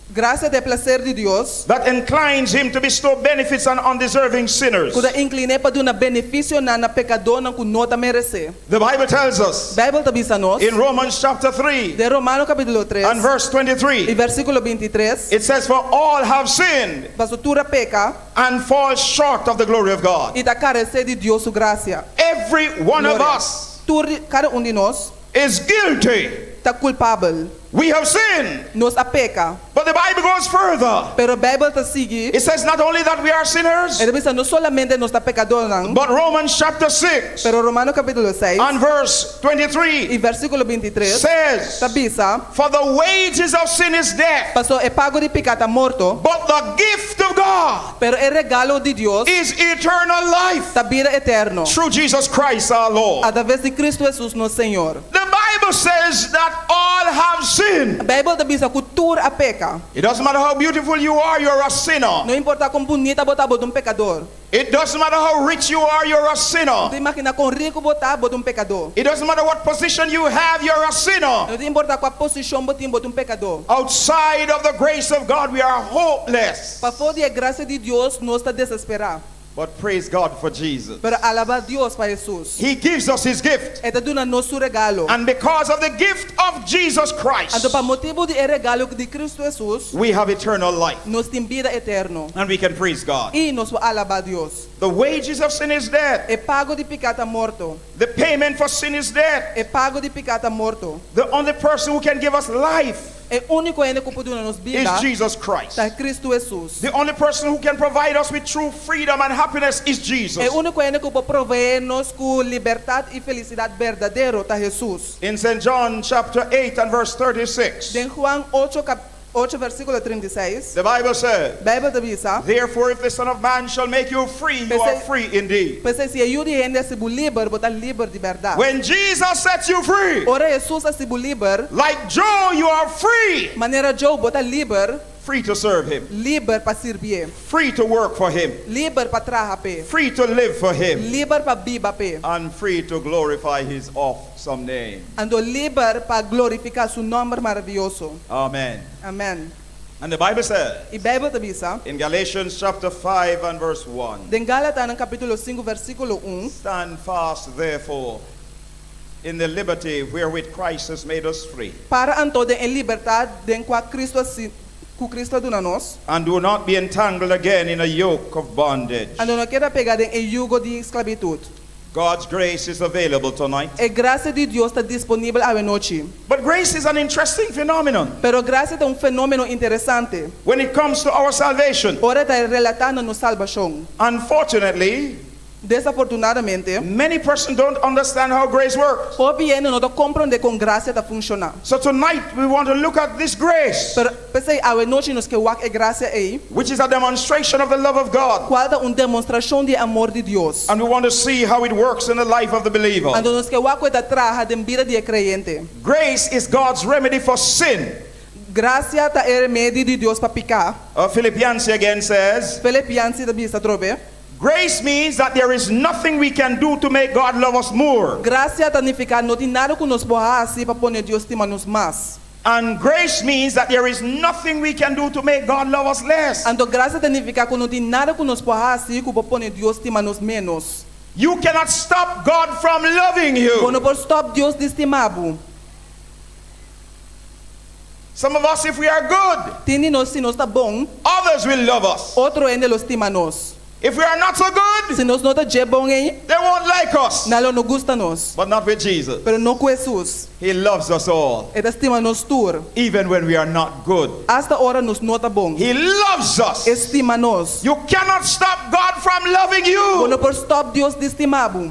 Grasia ta e plaser di Dios that inclines him to bestow benefits on undeserving sinners. ku ta inklin'é pa duna benefisionan na pekadónan ku no ta meresé. The Bible tells us Beibel ta bisa nos in Romans chapter 3 den Romano kapítulo 3 and verse i 23, versíkulo 23, it says, For all have sinned Pasobra tur a peka and fall short of the glory of God. i ta karesé di Dios su grasia. Every one of Gloria. us Tur, kada un di nos is guilty. ta kulpabel. We have sinned. Nos a peka. But the Bible goes further. Pero Beibel ta sigui. It says not only that we are sinners, E ta bisa no solamente nos ta pekadónan, but Romans chapter 6 pero Romano kapítulo 6 and verse 23 i versíkulo 23 says, ta bisa, For the wages of sin is death, Paso e pago di piká ta morto, but the gift of God pero e regalo di Dios is eternal life ta bida eterno through Jesus Christ our Lord. a traves di Cristo Hesus nos Señor. The Bible says that all have sinned. Beibel ta bisa ku tur a peka. It doesn't matter how beautiful you are, you're a sinner. No importá kon bunita bo ta, bo ta un pekador. It doesn't matter how rich you are, you're a sinner. No ta imaginá kon riku bo ta, bo ta un pekador. It doesn't matter what position you have, you're a sinner. No ta importá kua posishon bo tin, bo ta un pekador. Outside of the grace of God, we are hopeless. Pafó di e grasia di Dios, nos ta desesperá. But praise God for Jesus. Pero alabá Dios pa Hesus. He gives us his gift. E ta duna nos su regalo. And because of the gift of Jesus Christ, Anto pa motibu di e regalo di Kristu Hesus, we have eternal life. nos tin bida eterno. And we can praise God. I nos por alabá Dios. The wages of sin is death. E pago di piká ta morto. The payment for sin is death. E pago di piká ta morto. The only person who can give us life E úniko hende ku por duna nos is bida Jesus Christ. ta Kristu Hesus. The only person who can provide us with true freedom and happiness is Jesus. E úniko hende ku por proveé nos ku libertat i felisidat berdadero ta Hesus. In St. John chapter 8 and verse 36, Den Juan 8, kap, 8 versíkulo 36, the Bible says, Beibel ta bisa, Therefore, if the Son of Man shall make you free, you are free indeed. P'esei si e Yu di hende hasi bo liber, bo ta liber di bèrdat. When Jesus sets you free, Ora Hesus hasi bo liber, like Joe, you are free. manera Joe, bo ta liber, Free to serve him, liber pa sirbié, free to work for him, liber pa traha p'e, free to live for him, liber pa biba p'e, and free to glorify his awesome name. anto liber pa glorifiká su nòmber maravioso. Amen. Amèn. And the Bible says I Beibel ta bisa, in Galatians chapter 5 and verse 1 den Galatanan kapítulo 5 versíkulo 1, Stand fast, therefore, in the liberty wherewith Christ has made us free, Para anto den e libertat den kua Cristo a si, ku Cristo a duna nos, and do not be entangled again in a yoke of bondage. anto no keda pegá den e yugo di sklabitut. God's grace is available tonight. E grasia di Dios ta disponibel awenochi. But grace is an interesting phenomenon Pero grasia ta un fenómeno interesante when it comes to our salvation. ora ta relatá na nos salbashon. Unfortunately, Desafortunadamente, many persons don't understand how grace works. hopi hende no ta komprondé kon grasia ta funshoná. So tonight we want to look at this grace, Pero p'esei awe nochi nos ke wak e grasia ei, which is a demonstration of the love of God. kual ta un demostrashon di e amor di Dios. And we want to see how it works in the life of the believer. Anto nos ke wak kon e ta traha den bida di e kreyente. Grace is God's remedy for sin. Grasia ta e remedi di Dios pa piká. Philip Yancey again says, Philip Yancey ta bisa atrobe. Grace means that there is nothing we can do to make God love us more. Grasia ta nifiká no tin nada ku nos por hasi pa pone Dios stima nos mas. And grace means that there is nothing we can do to make God love us less. Anto grasia ta nifiká ku no tin nada ku nos por hasi ku por pone Dios stima nos ménos. You cannot stop God from loving Bo you. no por stòp Dios di stima bo. Some of us, if we are good, Tin di nos si nos ta bon, others will love us. otro hende lo stima nos. If we are not so good, Si nos no ta dje bon ei, they won't like us. nan lo no gusta nos. But not with Jesus. Pero no ku Hesus. He loves us all, E ta stima nos tur, even when we are not good. asta ora nos no ta bon. He loves us. E stima nos. You cannot stop God from loving Bo no you. por stòp Dios di stima bo.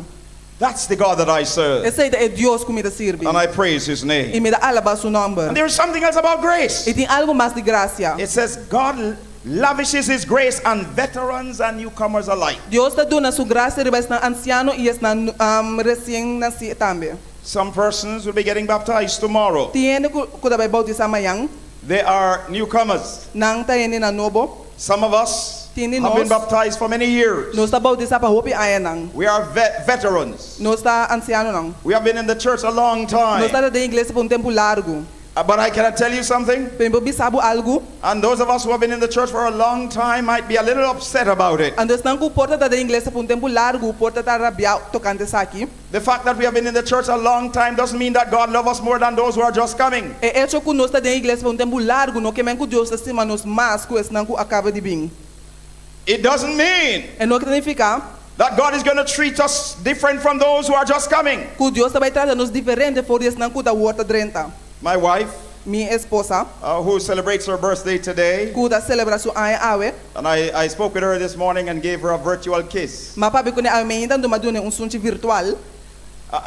That's the God that I serve. Esei ta e Dios ku mi ta sirbi. And I praise his I name. mi ta alabá su nòmber. And there is something else about grace. I tin algu mas di grasia. It says God lavishes his grace on veterans and newcomers alike. Dios ta duna su grasia riba esnan ansiano i esnan um, resien nasí tambe. Some persons will be getting baptized tomorrow. Tin hende ku ku ta bai boutisá mañan, They are newcomers. nan ta hendenan nobo. Some of us Tin di have been nos. baptized for many years. Nos ta boutisá pa hopi añanan. We are vet- veterans. Nos ta ansianonan. We have been in the church a long Nos time. ta den iglesia pa un tempu largu. But I can tell you something. Pero mi por bisa bo algu. And those of us who have been in the church for a long time might be a little upset about it. Anto esnan ku por ta den iglesia pa un tempu largu por ta rabiá tokante esaki. The fact that we have been in the church a long time doesn't mean that God loves us more than those who are just coming. E echo ku nos ta den iglesia pa un tempu largu no ke men ku Dios ta stima nos mas ku esnan ku a kaba di bin. It doesn't mean E no ke nifiká that God is going to treat us different from those who are just coming. ku Dios ta bai trata nos diferente for di esnan ku ta awor ta drenta. My wife, Mi esposa, who celebrates her birthday today, ku ta selebrá su aña awe, and I spoke with her this morning and gave her a virtual kiss. m'a papia kuné awe mainta anto m'a dun'é un sunchi virtual.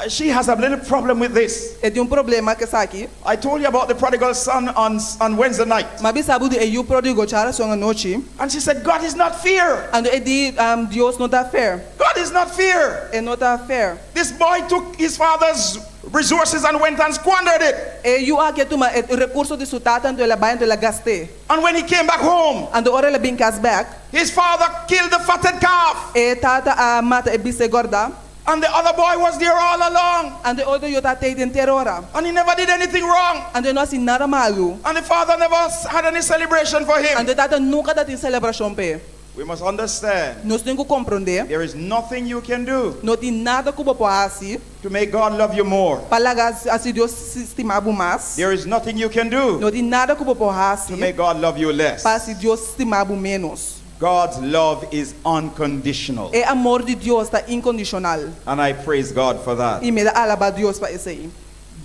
She has a little problem with this. E tin un problema ku esaki. I told you about the prodigal son on Wednesday night. M'a bisa bo di e yu pródigo djarason anochi. And she said, God is not fair. Anto e di, Dios no ta fair. God is not fair. E no ta fair. This boy took his father's resources and went and squandered it. E yu aki a tuma e rekurso di su tata anto el a bai anto el a gast'é. And when he came back home, Anto ora el a bin kas bèk, his father killed the fatted calf. e tata a mata e bisé gòrdá. And the other boy was there all along. Anto e otro yu tabata ei henter ora. And he never did anything wrong. Anto e no a hasi nada malu. And the father never had any celebration for him. Anto e tata nunka tabatin selebrashon p'e. We must understand Nos tin ku komprondé, there is nothing you can do no tin nada ku bo por hasi to make God love you more. pa laga hasi Dios stima bo mas. There is nothing you can do No tin nada ku bo por to hasi make God love you less. pa hasi Dios stima bo ménos. God's love is unconditional. E amor di Dios ta inkondishonal. And I praise God for that. I mi ta alabá Dios pa esei.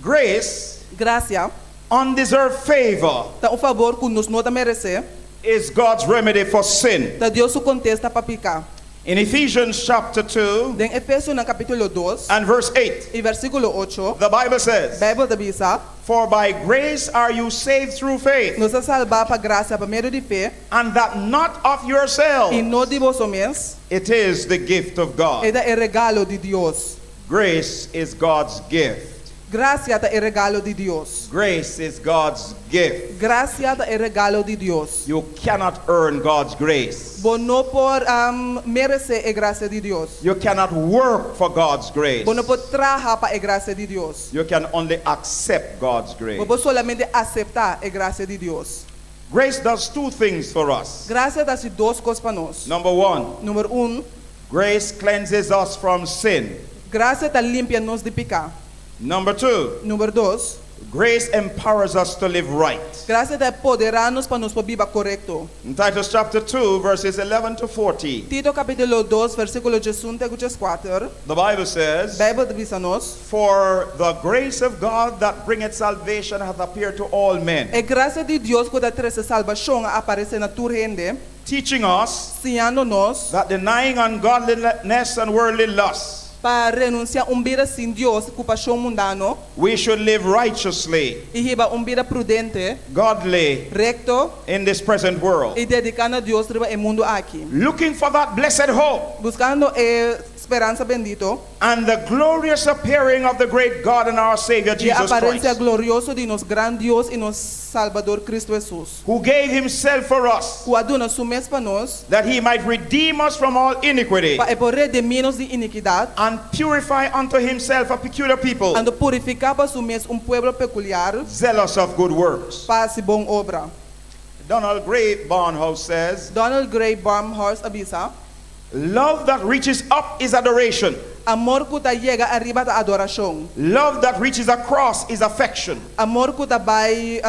Grace, Grasia undeserved favor, ta un fabor ku nos no ta meresé. is God's remedy for sin. Ta Dios su kontesta pa piká. In Ephesians chapter 2 Den Efesionan kapítulo dos and verse 8, i versíkulo ocho, the Bible says, Beibel ta bisa, For by grace are you saved through faith, Nos a salbá pa grasia pa medio di fe, and that not of yourselves. i no di boso mes, It is the gift of God. e ta e regalo di Dios. Grace is God's gift. Grasia ta e regalo di Dios. Grace is God's gift. Grasia ta e regalo di Dios. You cannot earn God's grace. Bo no por meresé e grasia di Dios. You cannot work for God's grace. Bo no por traha pa e grasia di Dios. You can only accept God's grace. Bo por solamente aseptá e grasia di Dios. Grace does two things for us. Grasia ta hasi dos kos pa nos. Number one, Número un, grace cleanses us from sin. grasia ta limpia nos di piká. Number two, Número dos, grace empowers us to live right. grasia ta empoderá nos pa nos por biba korekto. In Titus chapter 2, verses 11 to 14, Tito kapítulo dos, versíkulo diesun te ku dieskuater, the Bible says, Beibel ta bisa nos, For the grace of God that bringeth salvation hath appeared to all men. E grasia di Dios ku ta trese salbashon a aparesé na tur hende. Teaching us Siñando nos that denying ungodliness and worldly lusts, pa renunsiá un bida sin Dios ku pashon mundano we should live righteously, i hiba un bida prudente, godly rekto in this present world. i dediká na Dios riba e mundu aki. Looking for that blessed hope Buskando e speransa bendito and the glorious appearing of the great God and our Savior i e Jesus aparensia Christ, glorioso di nos gran Dios i nos Salbador Kristu Hesus, who gave himself for us ku a duna su mes pa nos that he might redeem us from all iniquity pa e por redimí nos di inikidat and purify unto himself a peculiar people, anto purifiká pa su mes un pueblo pekuliar zealous of good works. pa hasi bon obra. Donald Grey Barnhouse says, Donald Grey Barnhouse a bisa, Love that reaches up is adoration. Amor ku ta yega ariba ta adorashon. Love that reaches across is affection. Amor ku ta bai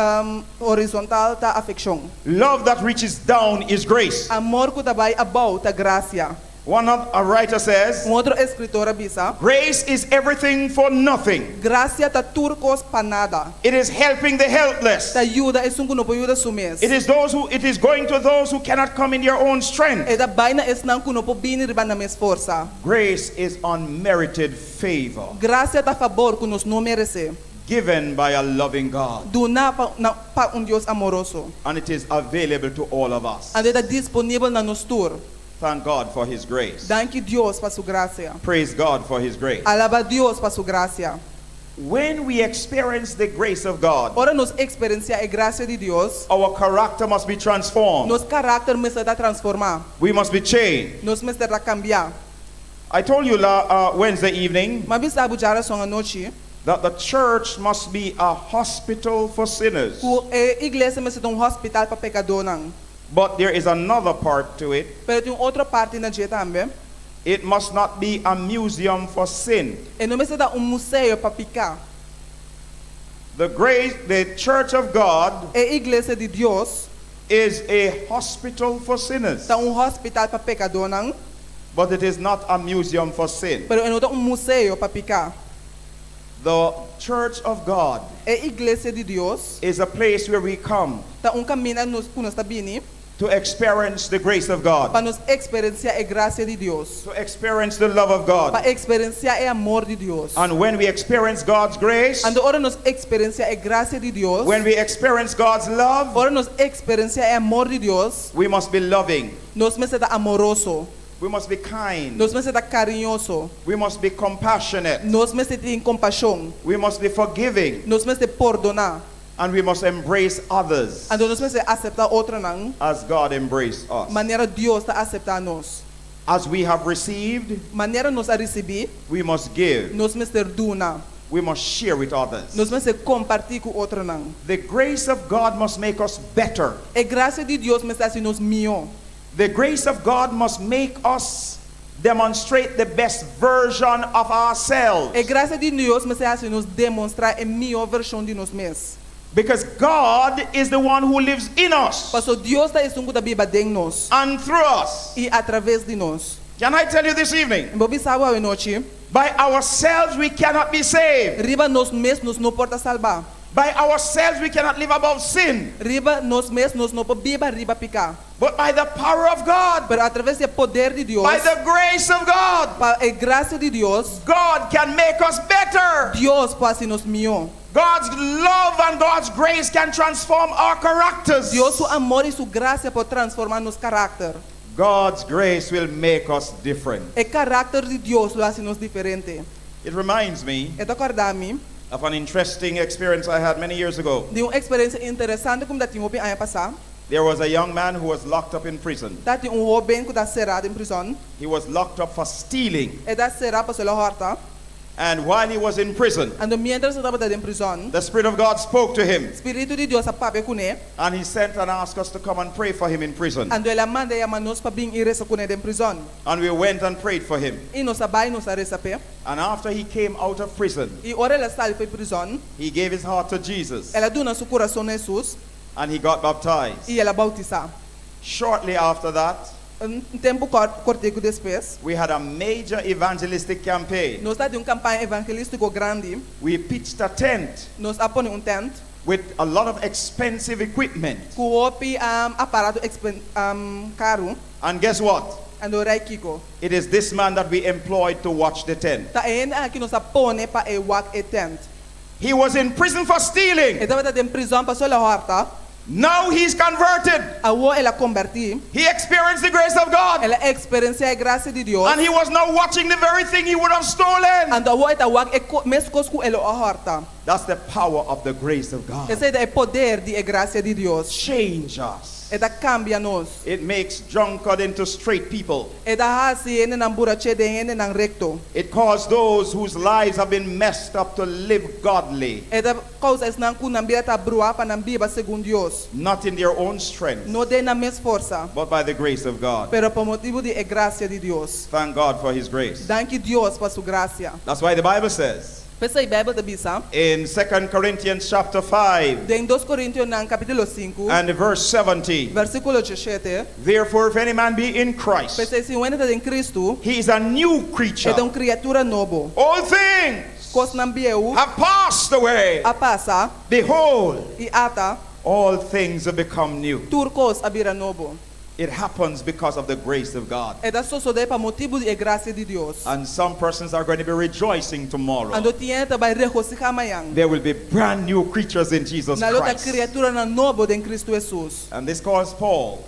horizontal ta afekshon. Love that reaches down is grace. Amor ku ta bai abou ta grasia. One of, a writer says, Un otro eskritor a bisa, Grace is everything for nothing. Grasia ta tur kos pa nada. It is helping the helpless. Ta yuda esun ku no por yuda su mes. It is those who it is going to those who cannot come in their own strength. E ta bai na esnan ku no por bini riba nan mes forsa. Grace is unmerited favor Grasia ta fabor ku nos no meresé, given by a loving God, duná pa na pa un Dios amoroso. and it is available to all of us. Anto e ta disponibel na nos tur. Thank God for his grace. Danki Dios pa su grasia. Praise God for his grace. Alabá Dios pa su grasia. When we experience the grace of God, Ora nos eksperensiá e grasia di Dios, our character must be transformed. nos karakter mester ta transformá. We must be changed. Nos mester ta kambiá. I told you la, uh, Wednesday evening M'a bisa bo djarason anochi that the church must be a hospital for sinners. ku e iglesia mester ta un hospital pa pekadónan. But there is another part to it. Pero tin un otro parti na dje tambe. It must not be a museum for sin. E no mester ta un museo pa piká. The grace, the church of God E iglesia di Dios is a hospital for sinners, ta un hospital pa pekadónan, but it is not a museum for sin. pero e no ta un museo pa piká. The church of God E iglesia di Dios is a place where we come ta un kaminda nos ku nos ta bini to experience the grace of God, pa nos eksperensiá e grasia di Dios, to experience the love of pa God. eksperensiá e amor di Dios. And when we experience God's grace, Anto ora nos eksperensiá e grasia di Dios, when we experience God's love, ora nos eksperensiá e amor di Dios, we must be loving, nos mester ta amoroso, we must be kind, nos mester ta kariñoso, we must be compassionate, nos mester tin kompashon, we must be forgiving, nos mester pordoná, and we must embrace others anto nos mester aseptá otronan as God embraced us. manera Dios ta aseptá nos. As we have received, Manera nos a risibí, we must give. nos mester duna, We must share with others. nos mester kompartí ku otronan. The grace of God must make us better. E grasia di Dios mester hasi nos mihó. The grace of God must make us demonstrate the best version of ourselves. E grasia di Dios mester hasi nos demostrá e mihó vershon di nos mes. Because God is the one who lives in us Paso Dios ta esun ku ta biba den nos and through us. i atraves di nos. Can I tell you this evening? Mi por bisa bo awe nochi, By ourselves we cannot be saved. riba nos mes nos no por ta salbá. By ourselves we cannot live above sin. Riba nos mes nos no por biba riba piká. But by the power of God, Pero atraves di e poder di Dios, by the grace of God, pa e grasia di Dios, God can make us better. Dios por hasi nos mihó. God's love and God's grace can transform our characters. Dios su amor i su grasia por transformá nos karakter. God's grace will make us different. E karakter di Dios lo hasi nos diferente. It reminds me E ta kòrda mi of an interesting experience I had many years ago. di un eksperensia interesante ku mi tatin hopi aña pasá. There was a young man who was locked up in prison. Tatin un hóben ku ta será den prizòn. He was locked up for stealing. E ta será pasobra el a hòrta. And while he was in prison, Anto miéntras e tabata den prizòn, the Spirit of God spoke to him. Spiritu di Dios a papia kuné. And he sent and asked us to come and pray for him in prison. Anto el a manda yama nos pa bin i resa kuné den prizòn. And we went and prayed for him. I nos a bai i nos a resa p'e. And after he came out of prison, I ora el a sali for di prizòn, he gave his heart to Jesus el a duna su kurason na Hesus and he got baptized. i el a boutisá. Shortly after that, Un tempu kòrtiku despues, we had a major evangelistic campaign. nos tabatin un kampaña evangelístiko grandi. We pitched a tent Nos a pone un tènt. With a lot of expensive equipment. Ku hopi aparato karu. And guess what? Anto rai kiko? It is this man that we employed to watch the tent. Ta e hende aki nos a pone pa e wak e tent. He was in prison for stealing. E tabata den prizòn pasobra el a hòrta. Now he's converted. Awor el a kombertí. He experienced the grace of God. El a eksperensiá e grasia di Dios. And he was now watching the very thing he would have stolen. Anto awor e ta wak e mes kos ku e lo a hòrta. That's the power of the grace of God. Esei ta e poder di e grasia di Dios. Change us. E ta kambia nos. It makes drunkard into straight people. E ta hasi hendenan buraché den hendenan rekto. It cause those whose lives have been messed up to live godly. E ta kousa esnan ku nan bida ta bruá pa nan biba segun Dios. Not in their own strength. No den nan mes forsa. But by the grace of God. Pero pa motibu di e grasia di Dios. Thank God for His grace. Danki Dios pa su grasia. That's why the Bible says. P'esei Beibel ta bisa. In Second Corinthians chapter 5. Den Dos Korintionan kapítulo sinku. And verse 17. Versíkulo diesshete. Therefore if any man be in Christ. P'esei si un hende ta den Kristu. He is a new creature. E ta un kriatura nobo. All things. Kosnan bieu. Have passed away. A pasa. Behold. I ata. All things have become new. Tur kos a bira nobo. It happens because of the grace of God. E ta sosodé pa motibu di e grasia di Dios. And some persons are going to be rejoicing tomorrow. Anto tin hende ta bai regosihá mañan. There will be brand new creatures in Jesus Nan lo ta Christ. kriaturanan nobo den Kristu Hesus. And this caused Paul,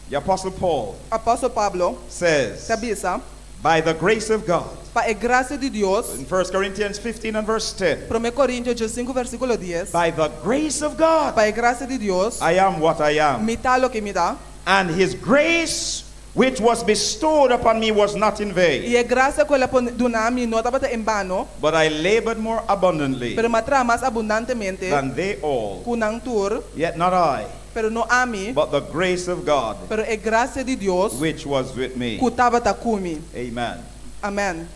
the apostle Paul, Apòstel Pablo says, ta bisa, By the grace of God. Pa e grasia di Dios. In 1 Corinthians 15 and verse 10. Promé Korintio diesinku versíkulo dies. By the grace of God. Pa e grasia di Dios. I am what I am. Mi ta loke mi ta. And his grace which was bestowed upon me was not in vain. I e grasia ku el a pone duna mi no tabata en bano. But I labored more abundantly. Pero mi a traha mas abundantemente. Than they all. Ku nan tur. Yet not I. Pero no ami. But the grace of God. Pero e grasia di Dios. Which was with me. Ku tabata ku mi. Amen. Amen.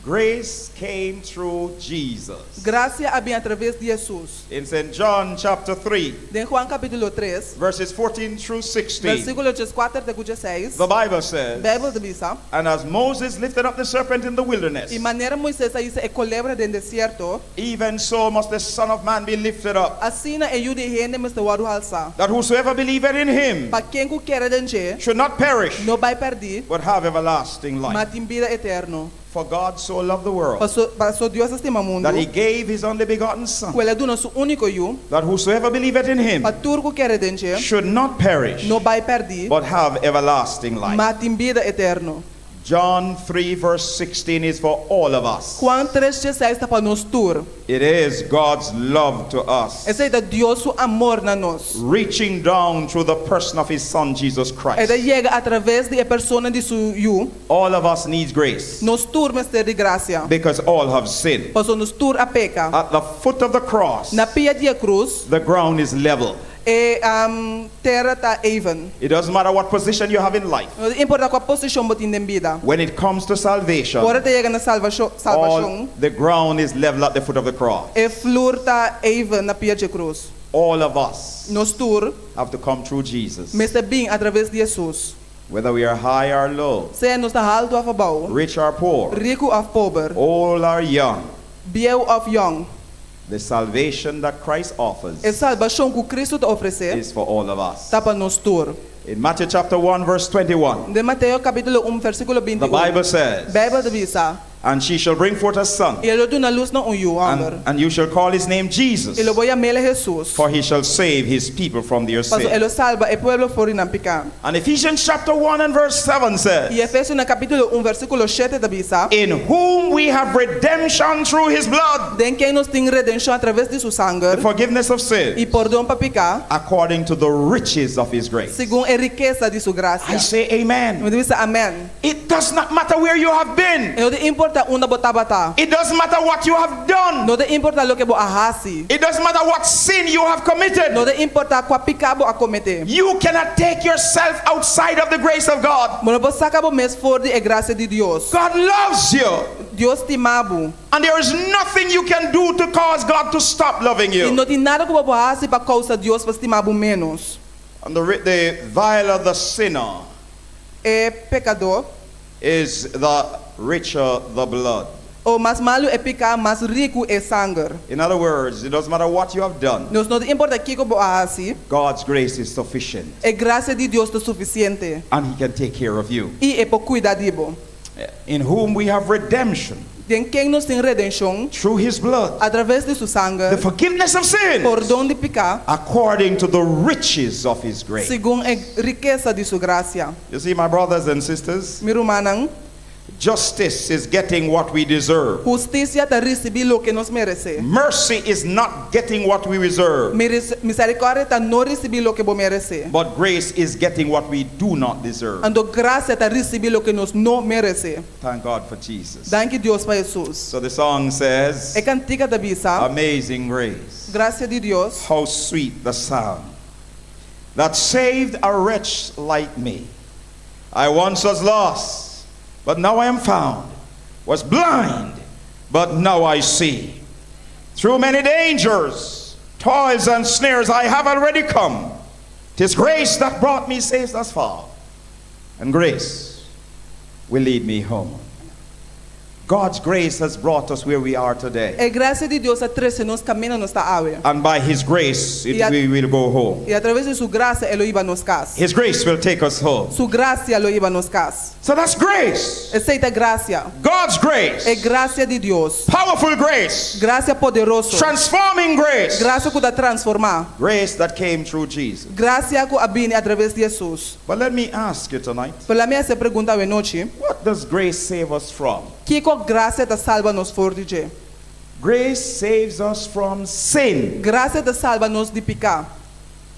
Grace came through Jesus. Grasia a bin atraves di Hesus. In Saint John chapter 3. Den Juan kapítulo tres. Verses 14 through 16. Versíkulo dieskuater te ku diesseis. The Bible says. Beibel ta bisa. And as Moses lifted up the serpent in the wilderness. I manera Moises a hisa e kolebra den desierto. Even so must the Son of Man be lifted up. Asina e Yu di hende mester wòrdu halsá. That whosoever believeth in him. Pa ken ku kere den dje. Should not perish. No bai pèrdí. But have everlasting life. Ma tin bida eterno. For God so loved the world. Paso, paso Dios a stima mundu. That he gave his only begotten son. Ku el a duna su úniko Yu. That whosoever believeth in him. Pa tur ku kere den dje. Should not perish. No bai pèrdí. But have everlasting life. Ma tin bida eterno. John 3 verse 16 is for all of us. Juan tres diesseis ta pa nos tur. It is God's love to us. Esei ta Dios su amor na nos. Reaching down through the person of his son Jesus Christ. E ta yega atraves di e persona di su Yu. All of us needs grace. Nos tur mester di grasia. Because all have sinned. Pasobra nos tur a peka. At the foot of the cross. Na pia di e krus. The ground is level. E tera ta even. It doesn't matter what position you have in life. No ta importa kua posishon bo tin den bida. When it comes to salvation. Ora ta yega na salvashon, All the ground is level at the foot of the cross. E flur ta even na pia dje krus. All of us. Nos tur. Have to come through Jesus. Mester bin atraves di Hesus. Whether we are high or low. Sea nos ta haltu of abou. Rich or poor. Riku of pober. Old or young. Bieu of yong. The salvation that Christ offers E salbashon ku Kristu ta ofresé is for all of us. ta pa nos tur. In Matthew chapter 1 verse 21. Den Mateo kapítulo un versíkulo The 21. Bible says. Beibel ta bisa. And she shall bring forth a son. I e lo duna lus na un yu hòmber. And, and you shall call his name Jesus. I lo bo yam'é Hesus. For he shall save his people from their Paso sin. e lo salba e pueblo for di nan piká. And Ephesians chapter 1 and verse 7 says. I Efesionan kapítulo un versíkulo shete ta bisa. In whom we have redemption through his blood. Den ken nos tin redenshon atraves di su sanger. The forgiveness of sins. I pordon pa piká. According to the riches of his grace. Segun e rikesa di su grasia. I say amen. Mi ta bisa amen. It does not matter where you have been. E no ta importa unda bo tabata. It doesn't matter what you have done. No ta importa loke bo a hasi. It doesn't matter what sin you have committed. No ta importa kua piká bo a kometé. You cannot take yourself outside of the grace of God. Bo no por saka bo mes for di e grasia di Dios. God loves you. Dios stima bo. And there is nothing you can do to cause God to stop loving you. I no tin nada ku bo por hasi pa kousa Dios pa stima bo ménos. And the the viler the sinner. E pekadó. Is the richer the blood. O mas malu e piká, mas riku e sanger. In other words, it doesn't matter what you have done, Nos no ta importá kiko bo a hasi, God's grace is sufficient e grasia di Dios ta sufisiente and He can take care of you. i e por kuida di bo. In whom we have redemption Den ken nos tin redenshon through His blood, a traves di su the sanger, forgiveness of sins, pordon di piká, according to the riches of His grace. segun e rikesa di su grasia. You see, my brothers and sisters, Mi rumannan, justice is getting what we deserve. hustisia ta risibí loke nos meresé. Mercy is not getting what we deserve, Miserikòrdia ta no risibí loke bo meresé. but grace is getting what we do not deserve. Anto grasia ta risibí loke nos no meresé. Thank God for Jesus. Danki Dios pa Hesus. So the song says, E kantika ta bisa, Amazing grace. Grasia di Dios, How sweet the sound that saved a wretch like me. I once was lost, but now I am found, was blind, but now I see. Through many dangers, toils, and snares, I have already come. Tis grace that brought me safe thus far, and grace will lead me home. God's grace has brought us where we are today. E grasia di Dios a trese nos kaminda nos ta awe. And by His grace, it, I we will go home. I a traves di su grasia e lo hiba nos kas. His grace will take us home. Su grasia lo hiba nos kas. So that's grace. Esei ta grasia. God's grace. E grasia di Dios. Powerful grace. Grasia poderoso. Transforming grace. Grasia ku ta transformá. Grace that came through Jesus. Grasia ku a bini a traves di Hesus. But let me ask you tonight Pero laga mi hasi e pregunta awe nochi. what does grace save us from? Kiko grasia ta salba nos for di dje? Grace saves us from sin. Grasia ta salba nos di piká.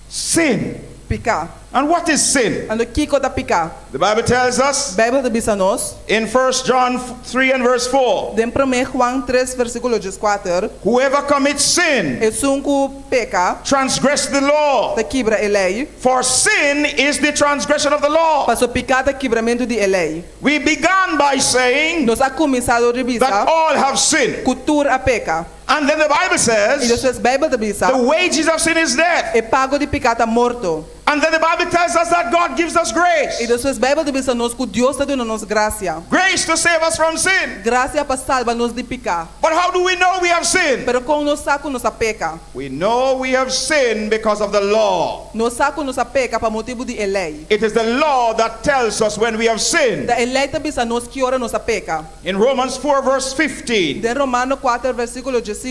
Sin. Piká. And what is sin? Anto kiko ta piká? The Bible tells us Beibel ta bisa nos, in 1 John 3 and verse 4 den 1 Juan 3 versíkulo 14, whoever commits sin esun ku peka transgress the law, ta kibra e lei, for sin is the transgression of the law. paso piká ta kibramentu di e lei. We began by saying Nos a kuminsá di that bisa all have sinned. ku tur a peka. And then the Bible I says despues Beibel ta bisa, the wages of sin is death. e pago di piká ta morto. And then the Bible tells us that God gives us I grace. despues Beibel ta bisa nos ku Dios ta duna nos grasia. Grace to save us from sin. Grasia pa salba nos di piká. But how do we know we have sinned? Pero kon nos sa ku nos a peka? We know we have sinned because of the law. Nos sa ku nos a peka pa motibu di e lei. It is the law that tells us when we have sinned. Ta e lei ta bisa nos ki ora nos a peka. In Romans 4, verse 15, Den Romano 4, versíkulo 15,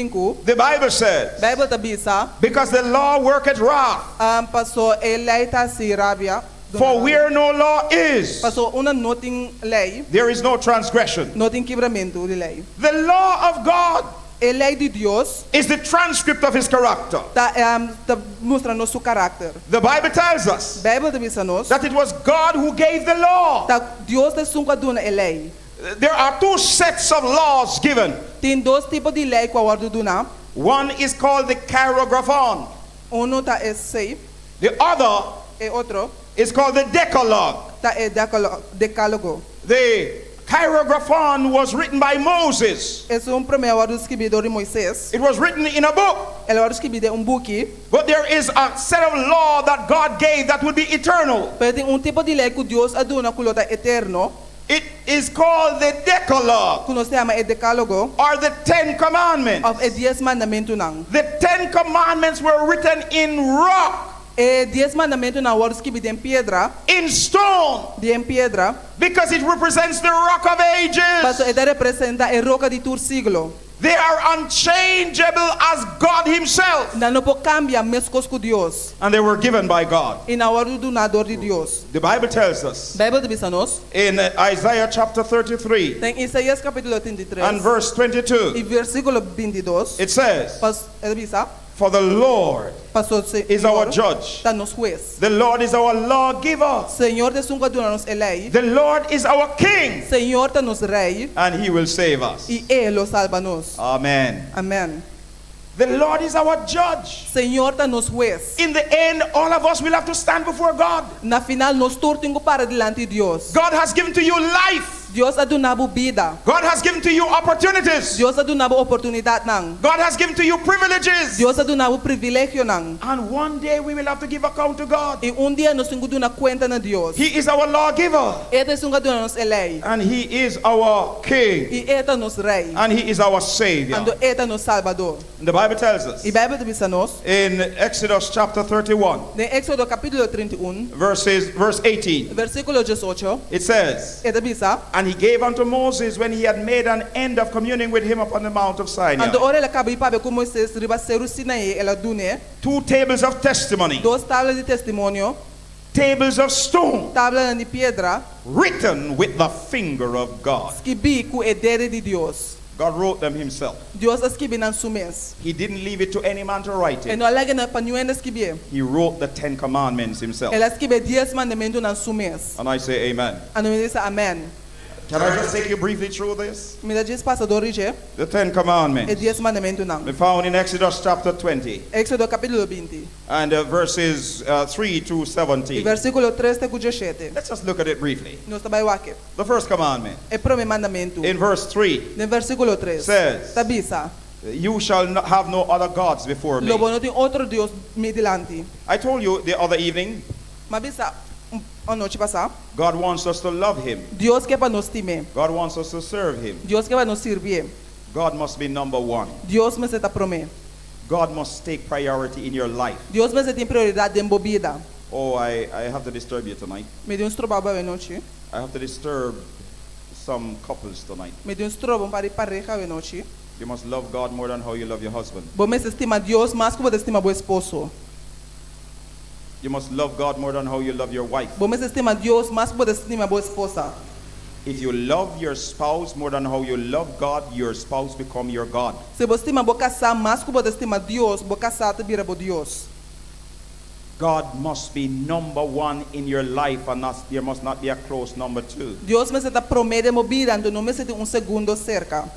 the Bible says, Beibel ta bisa, Because the law worketh wrath, um, paso e lei ta hasi rabia. for where no law is, Paso unda no tin lei, there is no transgression. no tin kibramentu di lei. The law of God E lei di Dios is the transcript of his character. ta, um, ta mustra nos su karakter. The Bible tells us Beibel ta bisa nos, that it was God who gave the law. ta Dios ta esun ku a duna e lei. There are two sets of laws given. Tin dos tipo di lei ku a wòrdu duná. One is called the Cheirographon. Unu ta esei, The other e otro is called the Decalogue. ta e Dekálogo. The Cheirographon was written by Moses. Esun promé a wòrdu skibí dor di Moises. It was written in a book. El a wòrdu skibí den un buki. But there is a set of law that God gave that would be eternal. Pero tin un tipo di lei ku Dios a duna ku lo ta eterno, It is called the Decalogue ku nos ta yama e Dekálogo or the Ten Commandments. òf e Dies Mandamentunan. The Ten Commandments were written in rock, E Dies Mandamentunan a wòrdu skibí den piedra, in stone, den piedra, because it represents the rock of ages. paso e ta representá e roka di tur siglo. They are unchangeable as God Himself. Nan no por kambia meskos ku Dios. And they were given by God. I nan a wòrdu duná dor di Dios. The Bible tells us Beibel ta bisa nos, in Isaiah chapter 33 den Isaías kapítulo 33 and verse i 22, versíkulo 22, it says, pas, e ta bisa, For the Lord Paso Se is our judge, ta nos hues. the Lord is our lawgiver, Señor ta esun ku a duna nos e lei. the Lord is our king, Señor ta nos rei and He will save us. i E lo salba nos. Amen. Amèn. The Lord is our judge. Señor ta nos hues. In the end, all of us will have to stand before God. Na final nos tur tin ku para dilanti Dios. God has given to you life. Dios a duna bo bida. God has given to you opportunities. Dios a duna bo oportunidatnan. God has given to you privileges. Dios a duna bo privilegionan. And one day we will have to give account to God. I un dia nos tin ku duna kuenta na Dios. He is our lawgiver. E ta esun ku a duna nos e lei. And He is our King. I E ta nos Rei. And He is our Savior. Anto E ta nos Salbador. And the Bible tells us I Beibel ta bisa nos. in Exodus chapter 31, Den Éksodo kapítulo 31, verses, verse 18, versíkulo 18, it says, e ta bisa. And he gave unto Moses when he had made an end of communing with him upon the mount of Sinai Anto ora el a kaba di papia ku Moises riba Seru Sinaí, el a dun'é two tables of testimony, dos tabla di testimonio, tables of stone, tablanan di piedra, written with the finger of God. skibí ku e dede di Dios. God wrote them himself. Dios a skibi nan su mes. He didn't leave it to any man to write E it. no a laga nan pa niun hende skibié. He wrote the Ten Commandments himself. El a skibi e Dies Mandamentunan su mes. And I say, Amen. Anto mi ta bisa amèn. Can I just take you briefly through this? Mi ta djis pasa dor di dje The Ten e Commandments. Dies Mandamentunan. We found in Exodus chapter 20 Éxodo capítulo 20, and verses 3 to e 17. versículo 3 te ku 17. Let's just look at it briefly. Nos ta bai wak e. The first commandment E promé mandamentu in verse 3 den versículo 3 says, ta bisa, You shall not have no other gods before me. Lo bo no tin otro Dios mi dilanti. I told you the other evening, M'a bisa un anochi pasá, God wants us to love Him. Dios ke pa nos stim'é. God wants us to serve Him. Dios ke pa nos sirbié. God must be number one. Dios mester ta promé. God must take priority in your life. Dios mester tin prioridat den bo bida. Oh, I, I have to disturb you tonight. Mi tin un stroba bo awenochi. I have to disturb some couples tonight. Mi tin un stroba un par di pareha awenochi. You must love God more than how you love your husband. Bo mester stima Dios mas ku bo ta stima bo esposo. You must love God more than how you love your wife. Bo mester stima Dios mas ku bo ta stima bo esposa. If you love your spouse more than how you love God, your spouse become your God. Si bo stima bo kasá mas ku bo ta stima Dios, bo kasá ta bira bo Dios. God must be number one in your life and not, there must not be a close number two. Dios mester ta promé den bo bida, anto no mester tin un segundo serka.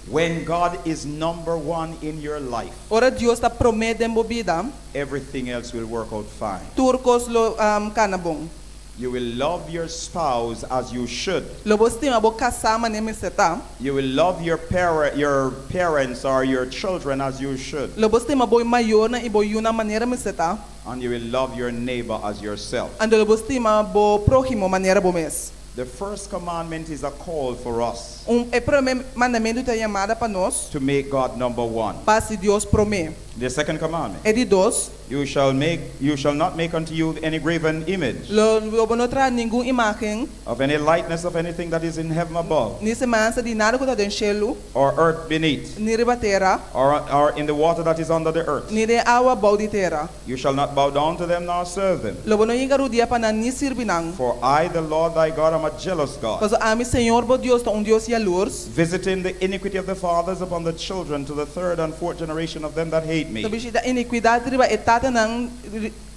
When God is number one in your life, Ora Dios ta promé den bo bida, everything else will work out fine. tur kos lo kana bon. You will love your spouse as you should. Lo bo stima bo kasá manera mester ta. You will love your, par- your parents or your children as you should. Lo bo stima bo mayornan i bo yunan manera mester ta. And you will love your neighbor as yourself. Anto lo bo stima bo próhimo manera bo mes. The first commandment is a call for us Un, e promé mandamentu ta yamada pa nos to make God number one. pa hasi Dios promé. The second commandment, E di dos, you shall make you shall not make unto you any graven image lo, lo bo no traha ningun imágen, of any likeness of anything that is in heaven above ni semehansa di nada ku ta den shelu, or earth beneath ni riba tera, or, or in the water that is under the earth. ni den awa bou di tera. You shall not bow down to them nor serve them. Lo bo no hinka rudia pa nan ni sirbi nan. For I, the Lord thy God, am a jealous God, Pasobra ami, Señor bo Dios, ta un Dios yalurs, visiting the iniquity of the fathers upon the children to the third and fourth generation of them that hate me. Ta bishita iniquidat riba e tatanan,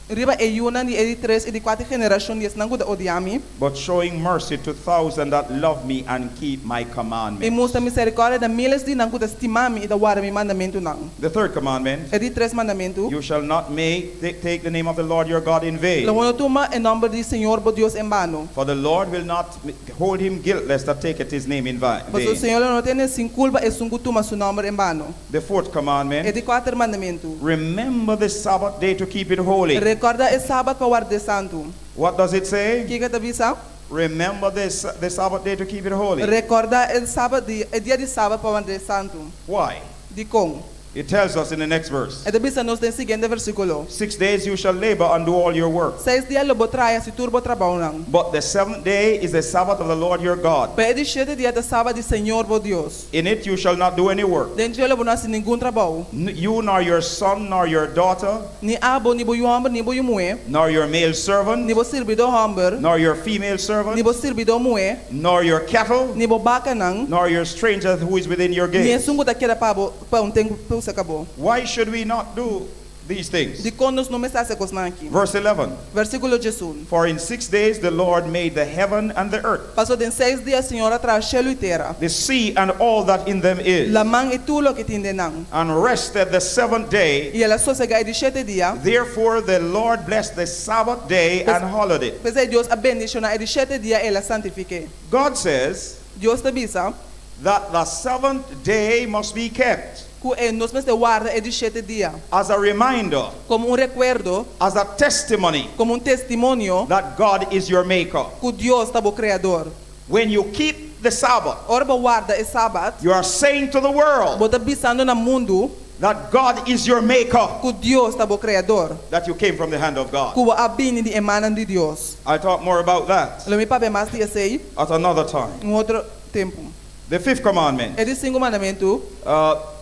riba e yunan di e di tres i di kuater generashon di esnan ku ta odia mi. But showing mercy to thousands that love me and keep my I commandments. mustra miserikòrdia na míles di nan ku ta stima mi i ta warda mi mandamentunan. The third commandment, E di tres mandamentu, you shall not make take the name of the Lord your God in vain. Lo bo no tuma e nòmber di Señor bo Dios en bano. For the Lord will not hold him guiltless that taketh his name in Pasobra vain. Señor lo no tene sin kulpa esun ku tuma su nòmber en bano. The fourth E commandment, di kuater mandamentu, remember the Sabbath day to keep it holy. Rekòrda e sabat pa ward'é santu. What does it say? Kiko ta bisa? Remember this, the Sabbath day to keep it holy. Rekòrda e sabat di, e dia di sabat pa ward'é santu. Why? Dikon? It tells us in the next verse. E ta bisa nos den siguiente versíkulo. Six days you shall labor and do all your work. Seis dia lo bo traha i hasi tur bo trabounan. But the seventh day is the Sabbath of the Lord your God. Pero e di shete dia ta sabat di Señor bo Dios. In it you shall not do any work. Den dje lo bo no hasi ningun trabou. You nor your son nor your daughter, Ni abo, ni bo yu hòmber, ni bo yu muhé, nor your male servant, ni bo sirbidó hòmber, nor your female ni servant, bo sirbidó muhé, nor your cattle, ni bo bakanan, nor your stranger who is within your ni gates. esun ku ta keda pa bo pa un tempu ku sa kabó. Why should we not do these things? Dikon nos no mester hasi e kosnan aki? Verse 11. Versíkulo 11. For in 6 days the Lord made the heaven and the earth, Paso den seis dia Señor a traha shelu i tera, the sea and all that in them is, laman i tur loke tin den nan. and rested the seventh day. I el a sosegá e di shete dia. Therefore the Lord blessed the Sabbath day and hallowed it. P'esei Dios a bendishoná e di shete dia i el a santifik'é. God says Dios ta bisa that the seventh day must be kept ku e nos mester warda e di shete dia as a reminder, komo un rekuerdo, as a testimony komo un testimonio that God is your maker. ku Dios ta bo kreador. When you keep the Sabbath, Ora bo warda e sabat, you are saying to the world bo ta bisando na mundu that God is your maker, ku Dios ta bo kreador, that you came from the hand of God. ku bo a bini di e mannan di Dios. I'll talk more about that Lo mi papia mas di esei at another time. un otro tempu. The fifth commandment E di sinku mandamentu,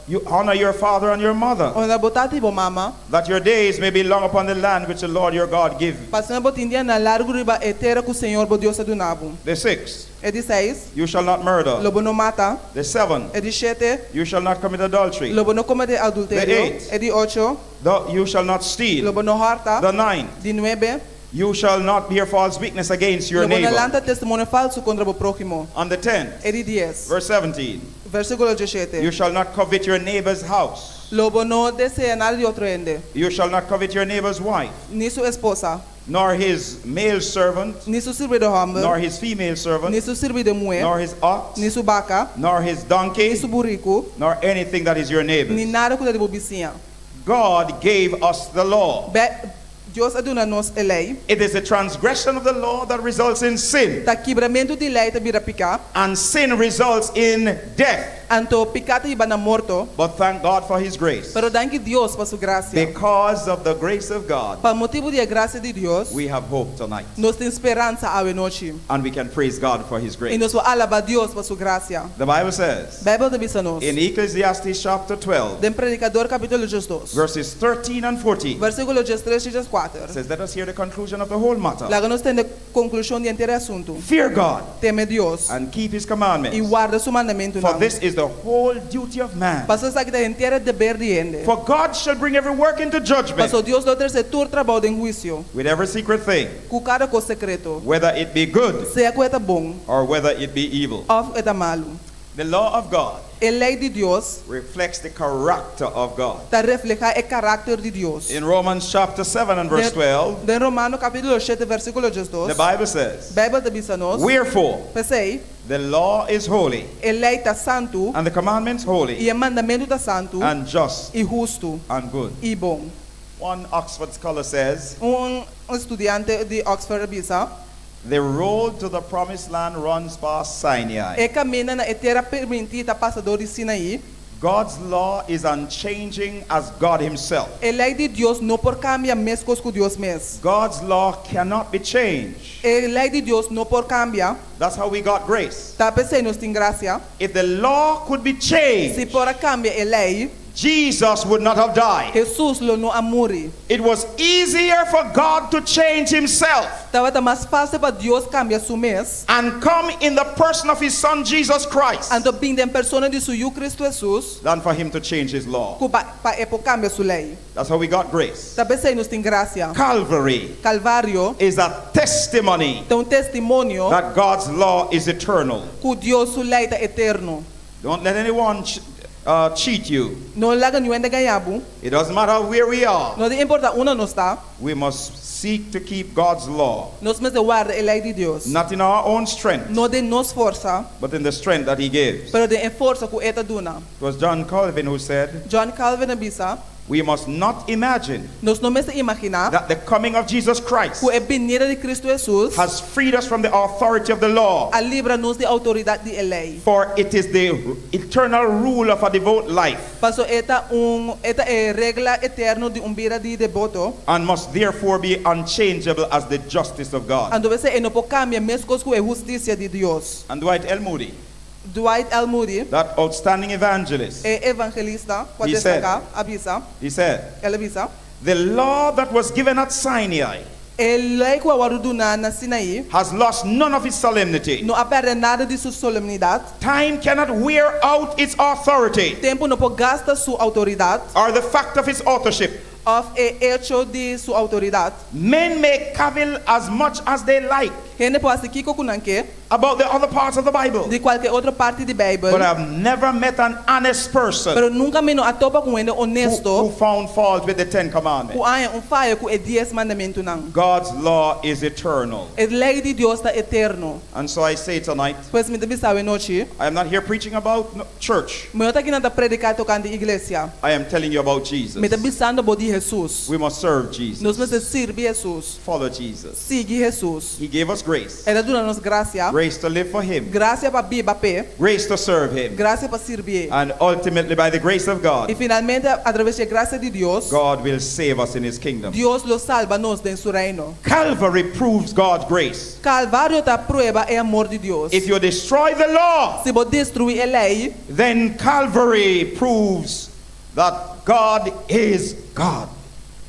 you honor your father and your mother, honra bo tata i bo mama, that your days may be long upon the land which the Lord your God give. pa asina bo tin dianan largu riba e tera ku Señor bo Dios a duna bo. The sixth, E di seis, you shall not murder. lo bo no mata. The seventh, E di shete, you shall not commit adultery. lo bo no kometé The adulterio. eight. E di ocho, You shall not lo steal. bo no hòrta. The ninth, Di nuebe, you shall not bear false witness against your lo bo no neighbor. lanta testimonio falsu kontra bo próhimo. On the 10th, E di dies, verse 17, versíkulo 17, you shall not covet your neighbor's house. Lo bo no deseá nada di otro hende, You shall not covet your neighbor's wife, ni su esposa, nor his male servant, ni su sirbidó nor hòmber, his female ni servant, su sirbidó muhé, nor his ox, ni su baka, nor his donkey, ni su buriku, nor anything that is your ni neighbor's. nada ku ta di bo bisiña. God gave us the law. Be, Dios a duna nos e lei. It is the transgression of the law that results in sin, Ta kibramentu di lei ta bira piká, and sin results in death. anto piká ta hiba na morto. But thank God for His grace. Pero danki Dios pa su grasia. Because of the grace of God, Pa motibu di e grasia di Dios, we have hope tonight. nos tin speransa awe nochi. And we can praise God for His I grace. nos por alabá Dios pa su grasia. The Bible says Beibel ta bisa nos, in Ecclesiastes chapter 12, den Predikador kapítulo 12, verses 13 and 14, versíkulo 13 i 14, says, Let us hear the conclusion of the whole matter. Laga nos tende konklushon di henter e asuntu. Fear God Teme Dios and keep His i commandments, warda su mandamentunan. for this is the whole duty of man. Pasobra esaki ta henter e deber di hende. For God shall bring every work into judgment Pasobra Dios lo trese tur trabou den huisio, with every secret thing, ku kada kos sekreto, whether it be good sea ku e ta bon or whether it be evil. òf e ta malu. The law of God E lei di Dios reflects the character of God. ta reflehá e karakter di Dios. In Romans chapter 7 and verse 12, Den Romano kapítulo 7 versíkulo 12, the Bible says, Beibel ta bisa nos, Wherefore, P'esei, the law is holy, e lei ta santu, and the commandments holy, i e mandamentu ta santu, and just i hustu, and good. i bon. One Oxford scholar says, Un studiante di Oxford a bisa, The road to the promised land runs past Sinai. E kaminda na e tera primintí ta pasa dor di Sinaí. God's law is unchanging as God Himself. E lei di Dios no por kambia meskos ku Dios mes. God's law cannot be changed. E lei di Dios no por kambia. That's how we got grace. Ta p'esei nos tin grasia. If the law could be Si changed, por a kambia e lei, Jesus would not have died. Hesus lo no a muri. It was easier for God to change Himself Tabata mas fásil pa Dios kambia su mes, and come in the person of His Son Jesus Christ anto bin den persona di su Yu Kristu Hesus, than for Him to change His law. ku pa pa e por kambia su lei. That's how we got grace. Ta p'esei nos tin grasia. Calvary Kalvario is a testimony ta un testimonio that God's law is eternal. ku Dios su lei ta eterno. Don't let anyone cheat you. No laga niun hende gaña bo. It doesn't matter where we are. No ta importá unda nos ta. We must seek to keep God's law, Nos mester warda e lei di Dios. not in our own strength, No den nos forsa, but in the strength that He gives. pero den e forsa ku E ta duna. It was John Calvin who said, John Calvin a bisa, We must not imagine Nos no mester imaginá that the coming of Jesus Christ ku e binida di Kristu Hesus has freed us from the authority of the law, a libra nos di outoridat di e lei. for it is the eternal rule of a devout life Paso e ta un e ta e regla eterno di un bida di deboto. and must therefore be unchangeable as the justice of God. Anto p'esei e no por kambia meskos ku e hustisia di Dios. And Dwight L. Moody, Dwight L. Moody, that outstanding evangelist, e evangelista ku a He said, destaká, a bisa, he said, el a bisa, The law that was given at Sinai E lei ku a wòrdu duná na Sinaí has lost none of its solemnity. no a pèrdè nada di su solemnidat. Time cannot wear out its authority Tempu no por gasta su outoridat or the fact of its authorship. Òf e echo di su outoridat. Men may cavil as much as they like. Hende por hasi kiko ku nan ke. About the other parts of the Bible. Di kualke otro parti di Beibel. But I've never met an honest person. Pero nunka mi no a topa ku un hende onesto. Who found fault with the Ten Commandments. Ku haña un fayo ku e Dies Mandamentunan. God's law is eternal. E lei di Dios ta eterno. And so I say tonight. Pues mi ta bisa awe nochi. I am not here preaching about church. Mi no ta kinan ta prediká tokante iglesia. I am telling you about Jesus. Mi ta bisando bo di Hesus. We must serve Jesus. Nos mester sirbi Hesus. Follow Jesus. Sigui Hesus. He gave us grace. El a duna nos grasia. Grace to live for him. Grasia pa biba p'e. Grace to serve him. Grasia pa sirbié. And ultimately by the grace of God. I finalmente, atraves di e grasia di Dios. God will save us in his kingdom. Dios lo salba nos den su reino. Calvary proves God's grace. Calvario ta prueba e amor di Dios. If you destroy the law. Si bo destruí e lei. Then Calvary proves that God is God.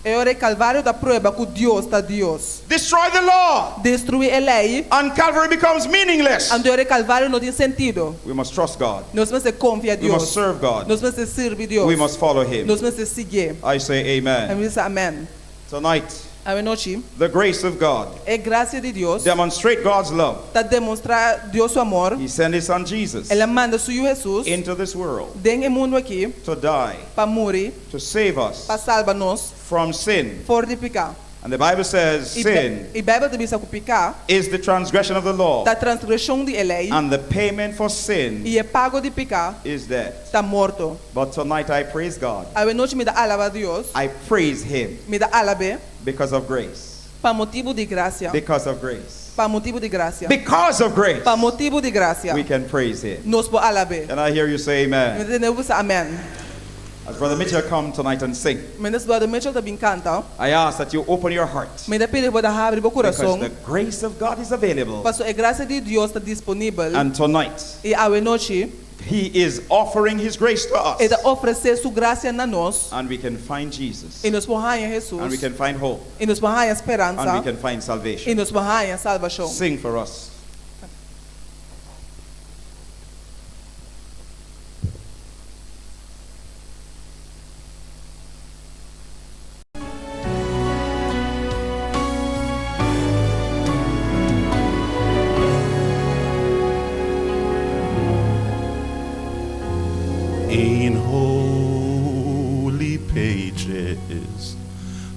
E ora e Calvario ta prueba cu Dios ta Dios. Destroy the law. Destruí e lei. And Calvary becomes meaningless. Anto e ora e Calvario no tin sentido. We must trust God. Nos mester confia We must Dios. serve God. Nos mester sirbi Dios. We must follow him. Nos mester siguié. I say amen. Mi bisa amen. Tonight. Awe nochi. The grace of God. E gracia di Dios. Demonstrate God's love. Ta demonstra Dios su amor. He sent his son Jesus. El a manda su yu Jesus. Into this world. Den e mundu aki. To die. Pa muri. To save us. Pa salba nos. From sin. For di piká. And the Bible says sin. I Beibel ta bisa ku piká. Is the transgression of the law. Ta transgreshon di e lei. And the payment for sin. I e pago di piká. Is death. Ta morto. But tonight I praise God. Awe nochi mi ta alaba Dios. I praise him. Mi ta alab'é. Because of grace. Pa motibu di grasia. Because of grace. Pa motibu di grasia. Because of grace. Pa motibu di grasia. We can praise him. Nos por alab'é. Can I hear you say amen? Mi ta tende bo bisa amen. As Brother Mitchell come tonight and sing. Mientras Brother Mitchell ta bin kanta. I ask that you open your heart. Mi ta pidi bo ta habri bo Because kurason. the grace of God is available. Paso e grasia di Dios ta disponibel. And tonight. I awe nochi. He is offering his grace to us. E ta ofresé su grasia na nos. And we can find Jesus. I nos por haña Hesus. And we can find hope. I nos por haña And speransa. we can find salvation. I nos por haña salbashon. Sing for us. In holy pages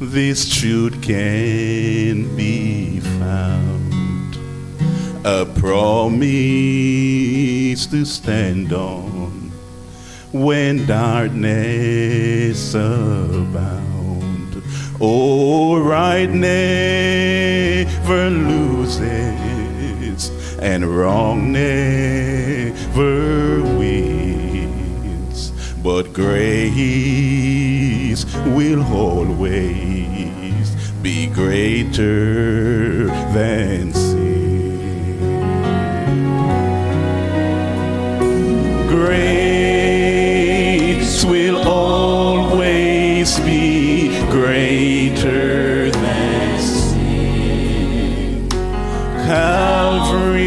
this truth can be found A promise to stand on when darkness abound Oh right never loses and wrong never wins But grace will always be greater than sin Grace will always be greater than sin Calvary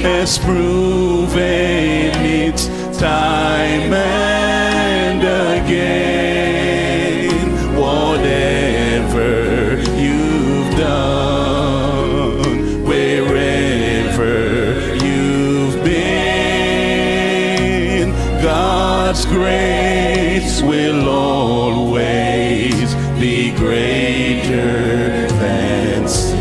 has proven it time and again Whatever you've done wherever you've been God's grace will always be greater than sin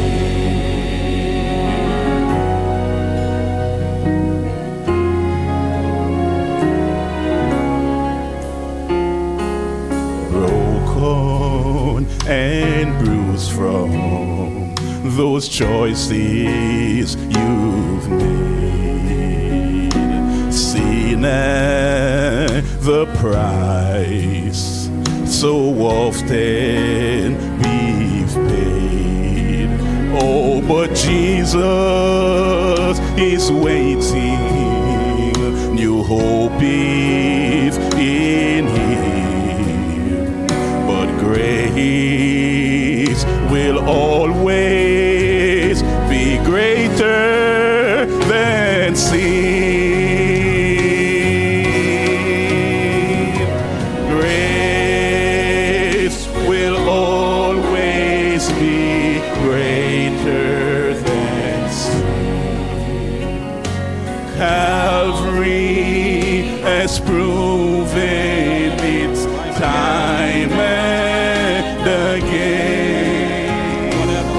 Broken and bruised from those choices you've made Sin at the price so often we've paid Oh, but Jesus is waiting New hope is in him But grace will always be greater than sin Grace. has proven it time and again.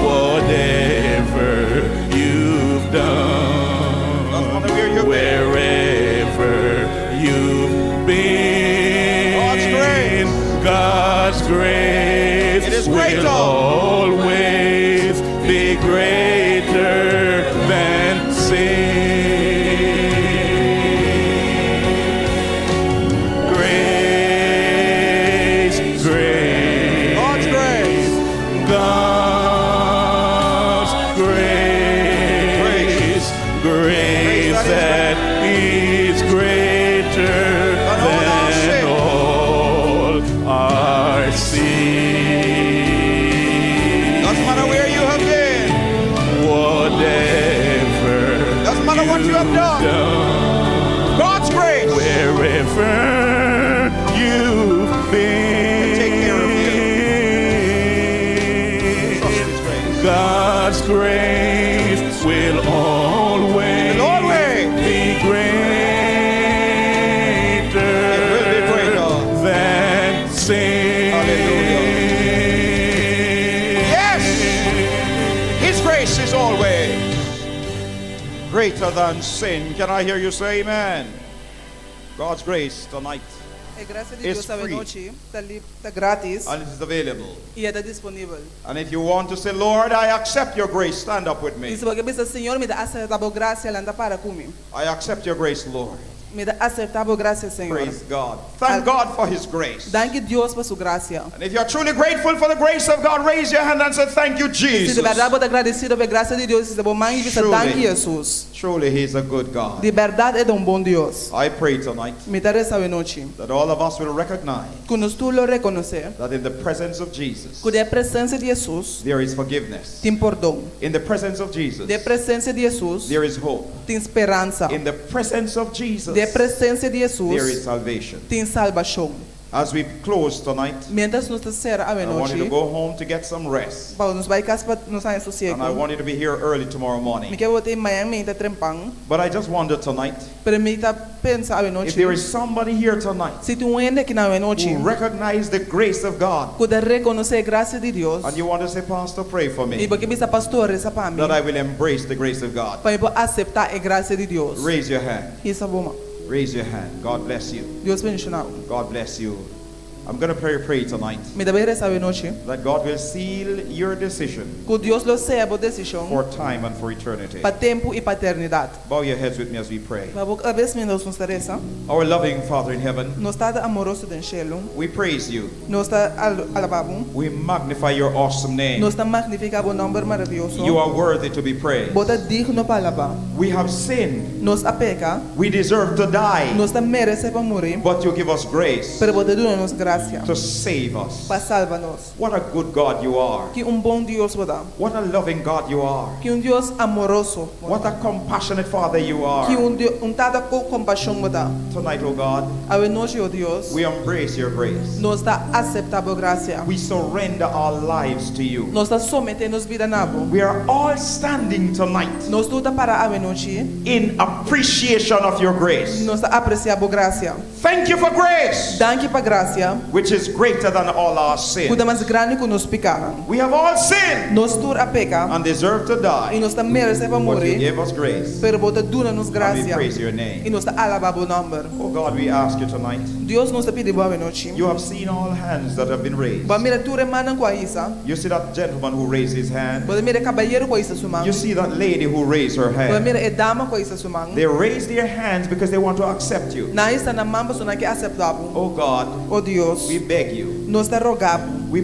Whatever you've done, Doesn't matter where you've been. wherever you've been, God's grace. God's grace It is will greater. always be greater than sin. Grace, grace, God's grace. God's grace, grace that is greater Than all our than sin. all our sin. Doesn't matter where you have been. Whatever. Doesn't matter what you have done. done, God's grace. Wherever you've been. Take care of you. Trust His grace. God's grace will always, Will always be greater, It will be greater. than sin. Hallelujah. Yes. His grace is always greater than sin. Can I hear you say amen? God's grace tonight E grasia di It's Dios free. anochi, ta lib, ta gratis and it is available. i e ta disponibel. And if you want to say, Lord, I accept your grace, stand up with I me. si bo ke bisa, Señor, mi ta aseptá bo grasia, lanta para ku mi. I accept your grace, Lord. Mi ta aseptá bo grasia, Señor. Praise God. Thank God for his grace. Danki Dios pa su grasia. And if you're truly grateful for the grace of God, raise your hand and say, Thank you, Si Jesus. di berdat bo ta gradesido pa e grasia di Dios, hisa bo man i bisa Truly. danki Jesus. Truly, he's a good God. Di berdat e ta un bon Dios. I pray tonight Mi ta resa anochi. that all of us will recognize Ku nos tur lo rekonosé. that in the presence of Jesus, Ku den presensia di Jesus there is forgiveness. tin pordon. In the presence of Jesus, Den presensia di Jesus there is hope. tin speransa. In the presence of Jesus, Den presensia di there is Jesus salvation. tin salbashon. As we close tonight, Mientras nos ta sera I want you to anochi, go home to get some rest. pa nos bai kas pa nos haña And I sosiegu. want you to be here early tomorrow Mi morning. ke bo t'ei mañan mainta trempan, But I just wonder tonight pero mi ta pensa if there anochi. is somebody here tonight Si tin un hende aki na anochi, who recognize the grace of God ku ta rekonosé grasia di Dios, and you want to say, Pastor, pray for i me bo ke bisa pastor resa pa mi, that I will embrace the grace of God. pa mi por aseptá e grasia di Dios. Raise your hand. Hisa bo man. Raise your hand. God bless you. Dios bendishoná bo. God bless you. I'm going to pray, pray tonight Mi ta bai resa anochi. that God will seal your decision Ku Dios lo seya bo desishon for time and for eternity. pa tempu i pa eternidat. Bow your heads with me as we pray. Baha bo kabes mientras nos ta resa. Our loving Father in heaven, Nos Tata amoroso den shelu. we praise you. Nos ta alabá bo. We magnify your awesome name. Nos ta magnifiká bo nòmber maravioso. You are worthy to be praised. Bo ta digno pa alabá. We have sinned. Nos a peka. We deserve to die. Nos ta meresé pa muri. But you give us grace Pero bo ta duna nos grasia to save us. pa salba nos. What a good God you are. Ki un bon Dios bo ta. What a loving God you are. Ki un Dios amoroso. What a compassionate Father you Ki are. un, Dios, un Tata ku kompashon bo ta. Tonight, oh God, Awe nochi, oh Dios, we embrace your grace. nos ta aseptá bo grasia. We surrender our lives to you. Nos ta someté nos bida na bo. We are all standing tonight Nos tur ta para awe nochi. in appreciation of your grace. Nos ta apresiá bo grasia. Thank you for grace, Danki pa grasia, which is greater than all our sin. ku ta mas grandi ku nos pikánan. We have all sinned Nos tur a peka and deserve to i die, nos ta meresé pa but you muri, gave us grace. pero bo ta duna nos And we grasia praise your i name. nos ta alabá bo nòmber. Oh God, we ask you tonight. Dios nos ta pidi bo awe nochi. You have seen all hands that have been raised. Bo a mira tur e mannan ku a hisa. You see that gentleman who raised his hand. Bo a mira e kabayero ku a hisa su man. You see that lady who raised her Bo a hand. mira e dama ku a hisa su man. They raised their hands because they want to accept you. Nan a hisa nan man pasobra nan ke aseptá bo. Oh God, Oh Dios, we beg you. nos ta roga bo. We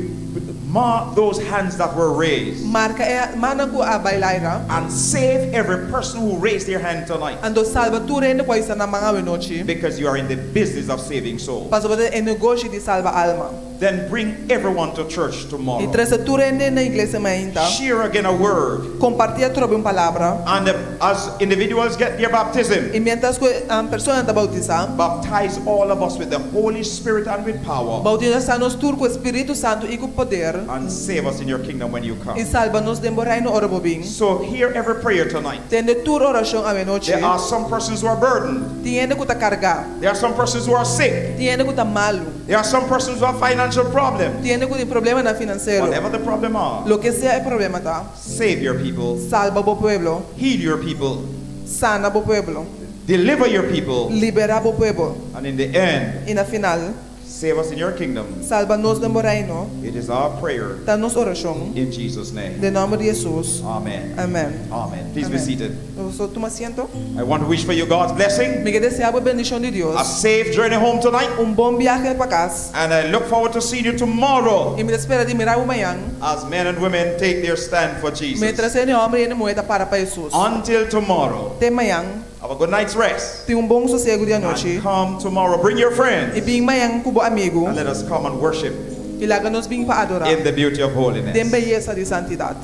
mark those hands that were raised Marka e mannan ku a bai laira. and save every person who raised their hand tonight Anto salba tur hende ku a hisa nan man awe nochi. because you are in the business of saving souls. Pasobra bo ta den negoshi di salba alma. Then bring everyone to church I tomorrow. trese tur hende na iglesia mainta. Share again a word. Kompartí atrobe un palabra. And as individuals get their baptism, I mientras ku um, personanan ta boutisá, baptize all of us with the Holy Spirit and with power boutisá nos tur ku Spiritu Santu i ku poder. And save us in your kingdom when you I come. salba nos den bo reino ora bo bin. So hear every prayer tonight. Tende tur orashon awenochi. There are some persons who are burdened. Tin hende ku ta kargá. There are some persons who are sick. Tin hende ku ta malu. There are some persons who have financial problems. Tin hende ku tin problemanan finansiero. Whatever the problem are, Loke sea e problema ta. save your people, Salba bo pueblo. heal your people, Sana bo pueblo. deliver your people, Liberá bo pueblo. and in the end, I na final, save us in your kingdom. salba nos den bo reino. It is our prayer Ta nos orashon. in Jesus' name. Den nòmber di Hesus. Amen. Amèn. Amen. Please be Amèn. seated. Boso tuma asiento. I want to wish for you God's blessing, Mi ke deseá bo bendishon di a Dios. safe journey home tonight, Un bon biahe pa kas. and I look forward to seeing you tomorrow I mi ta spera di mira bo mañan. as men and women take their stand for Jesus. Mientras hende hòmber i hende muhé ta para pa Hesus. Until tomorrow, Te mañan. have a good night's rest. Tin un bon sosiegu di anochi. And come tomorrow. Bring your friends. I bin mañan ku bo amigu. And let us come and worship I laga nos bin pa adorá. in the beauty of Den holiness. beyesa di santidat.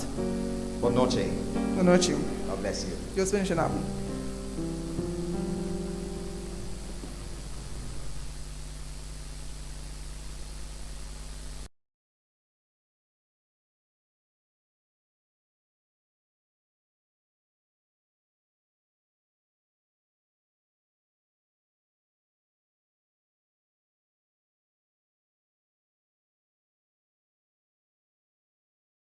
Bon nochi. Bon nochi. God bless you. Dios bendishoná bo.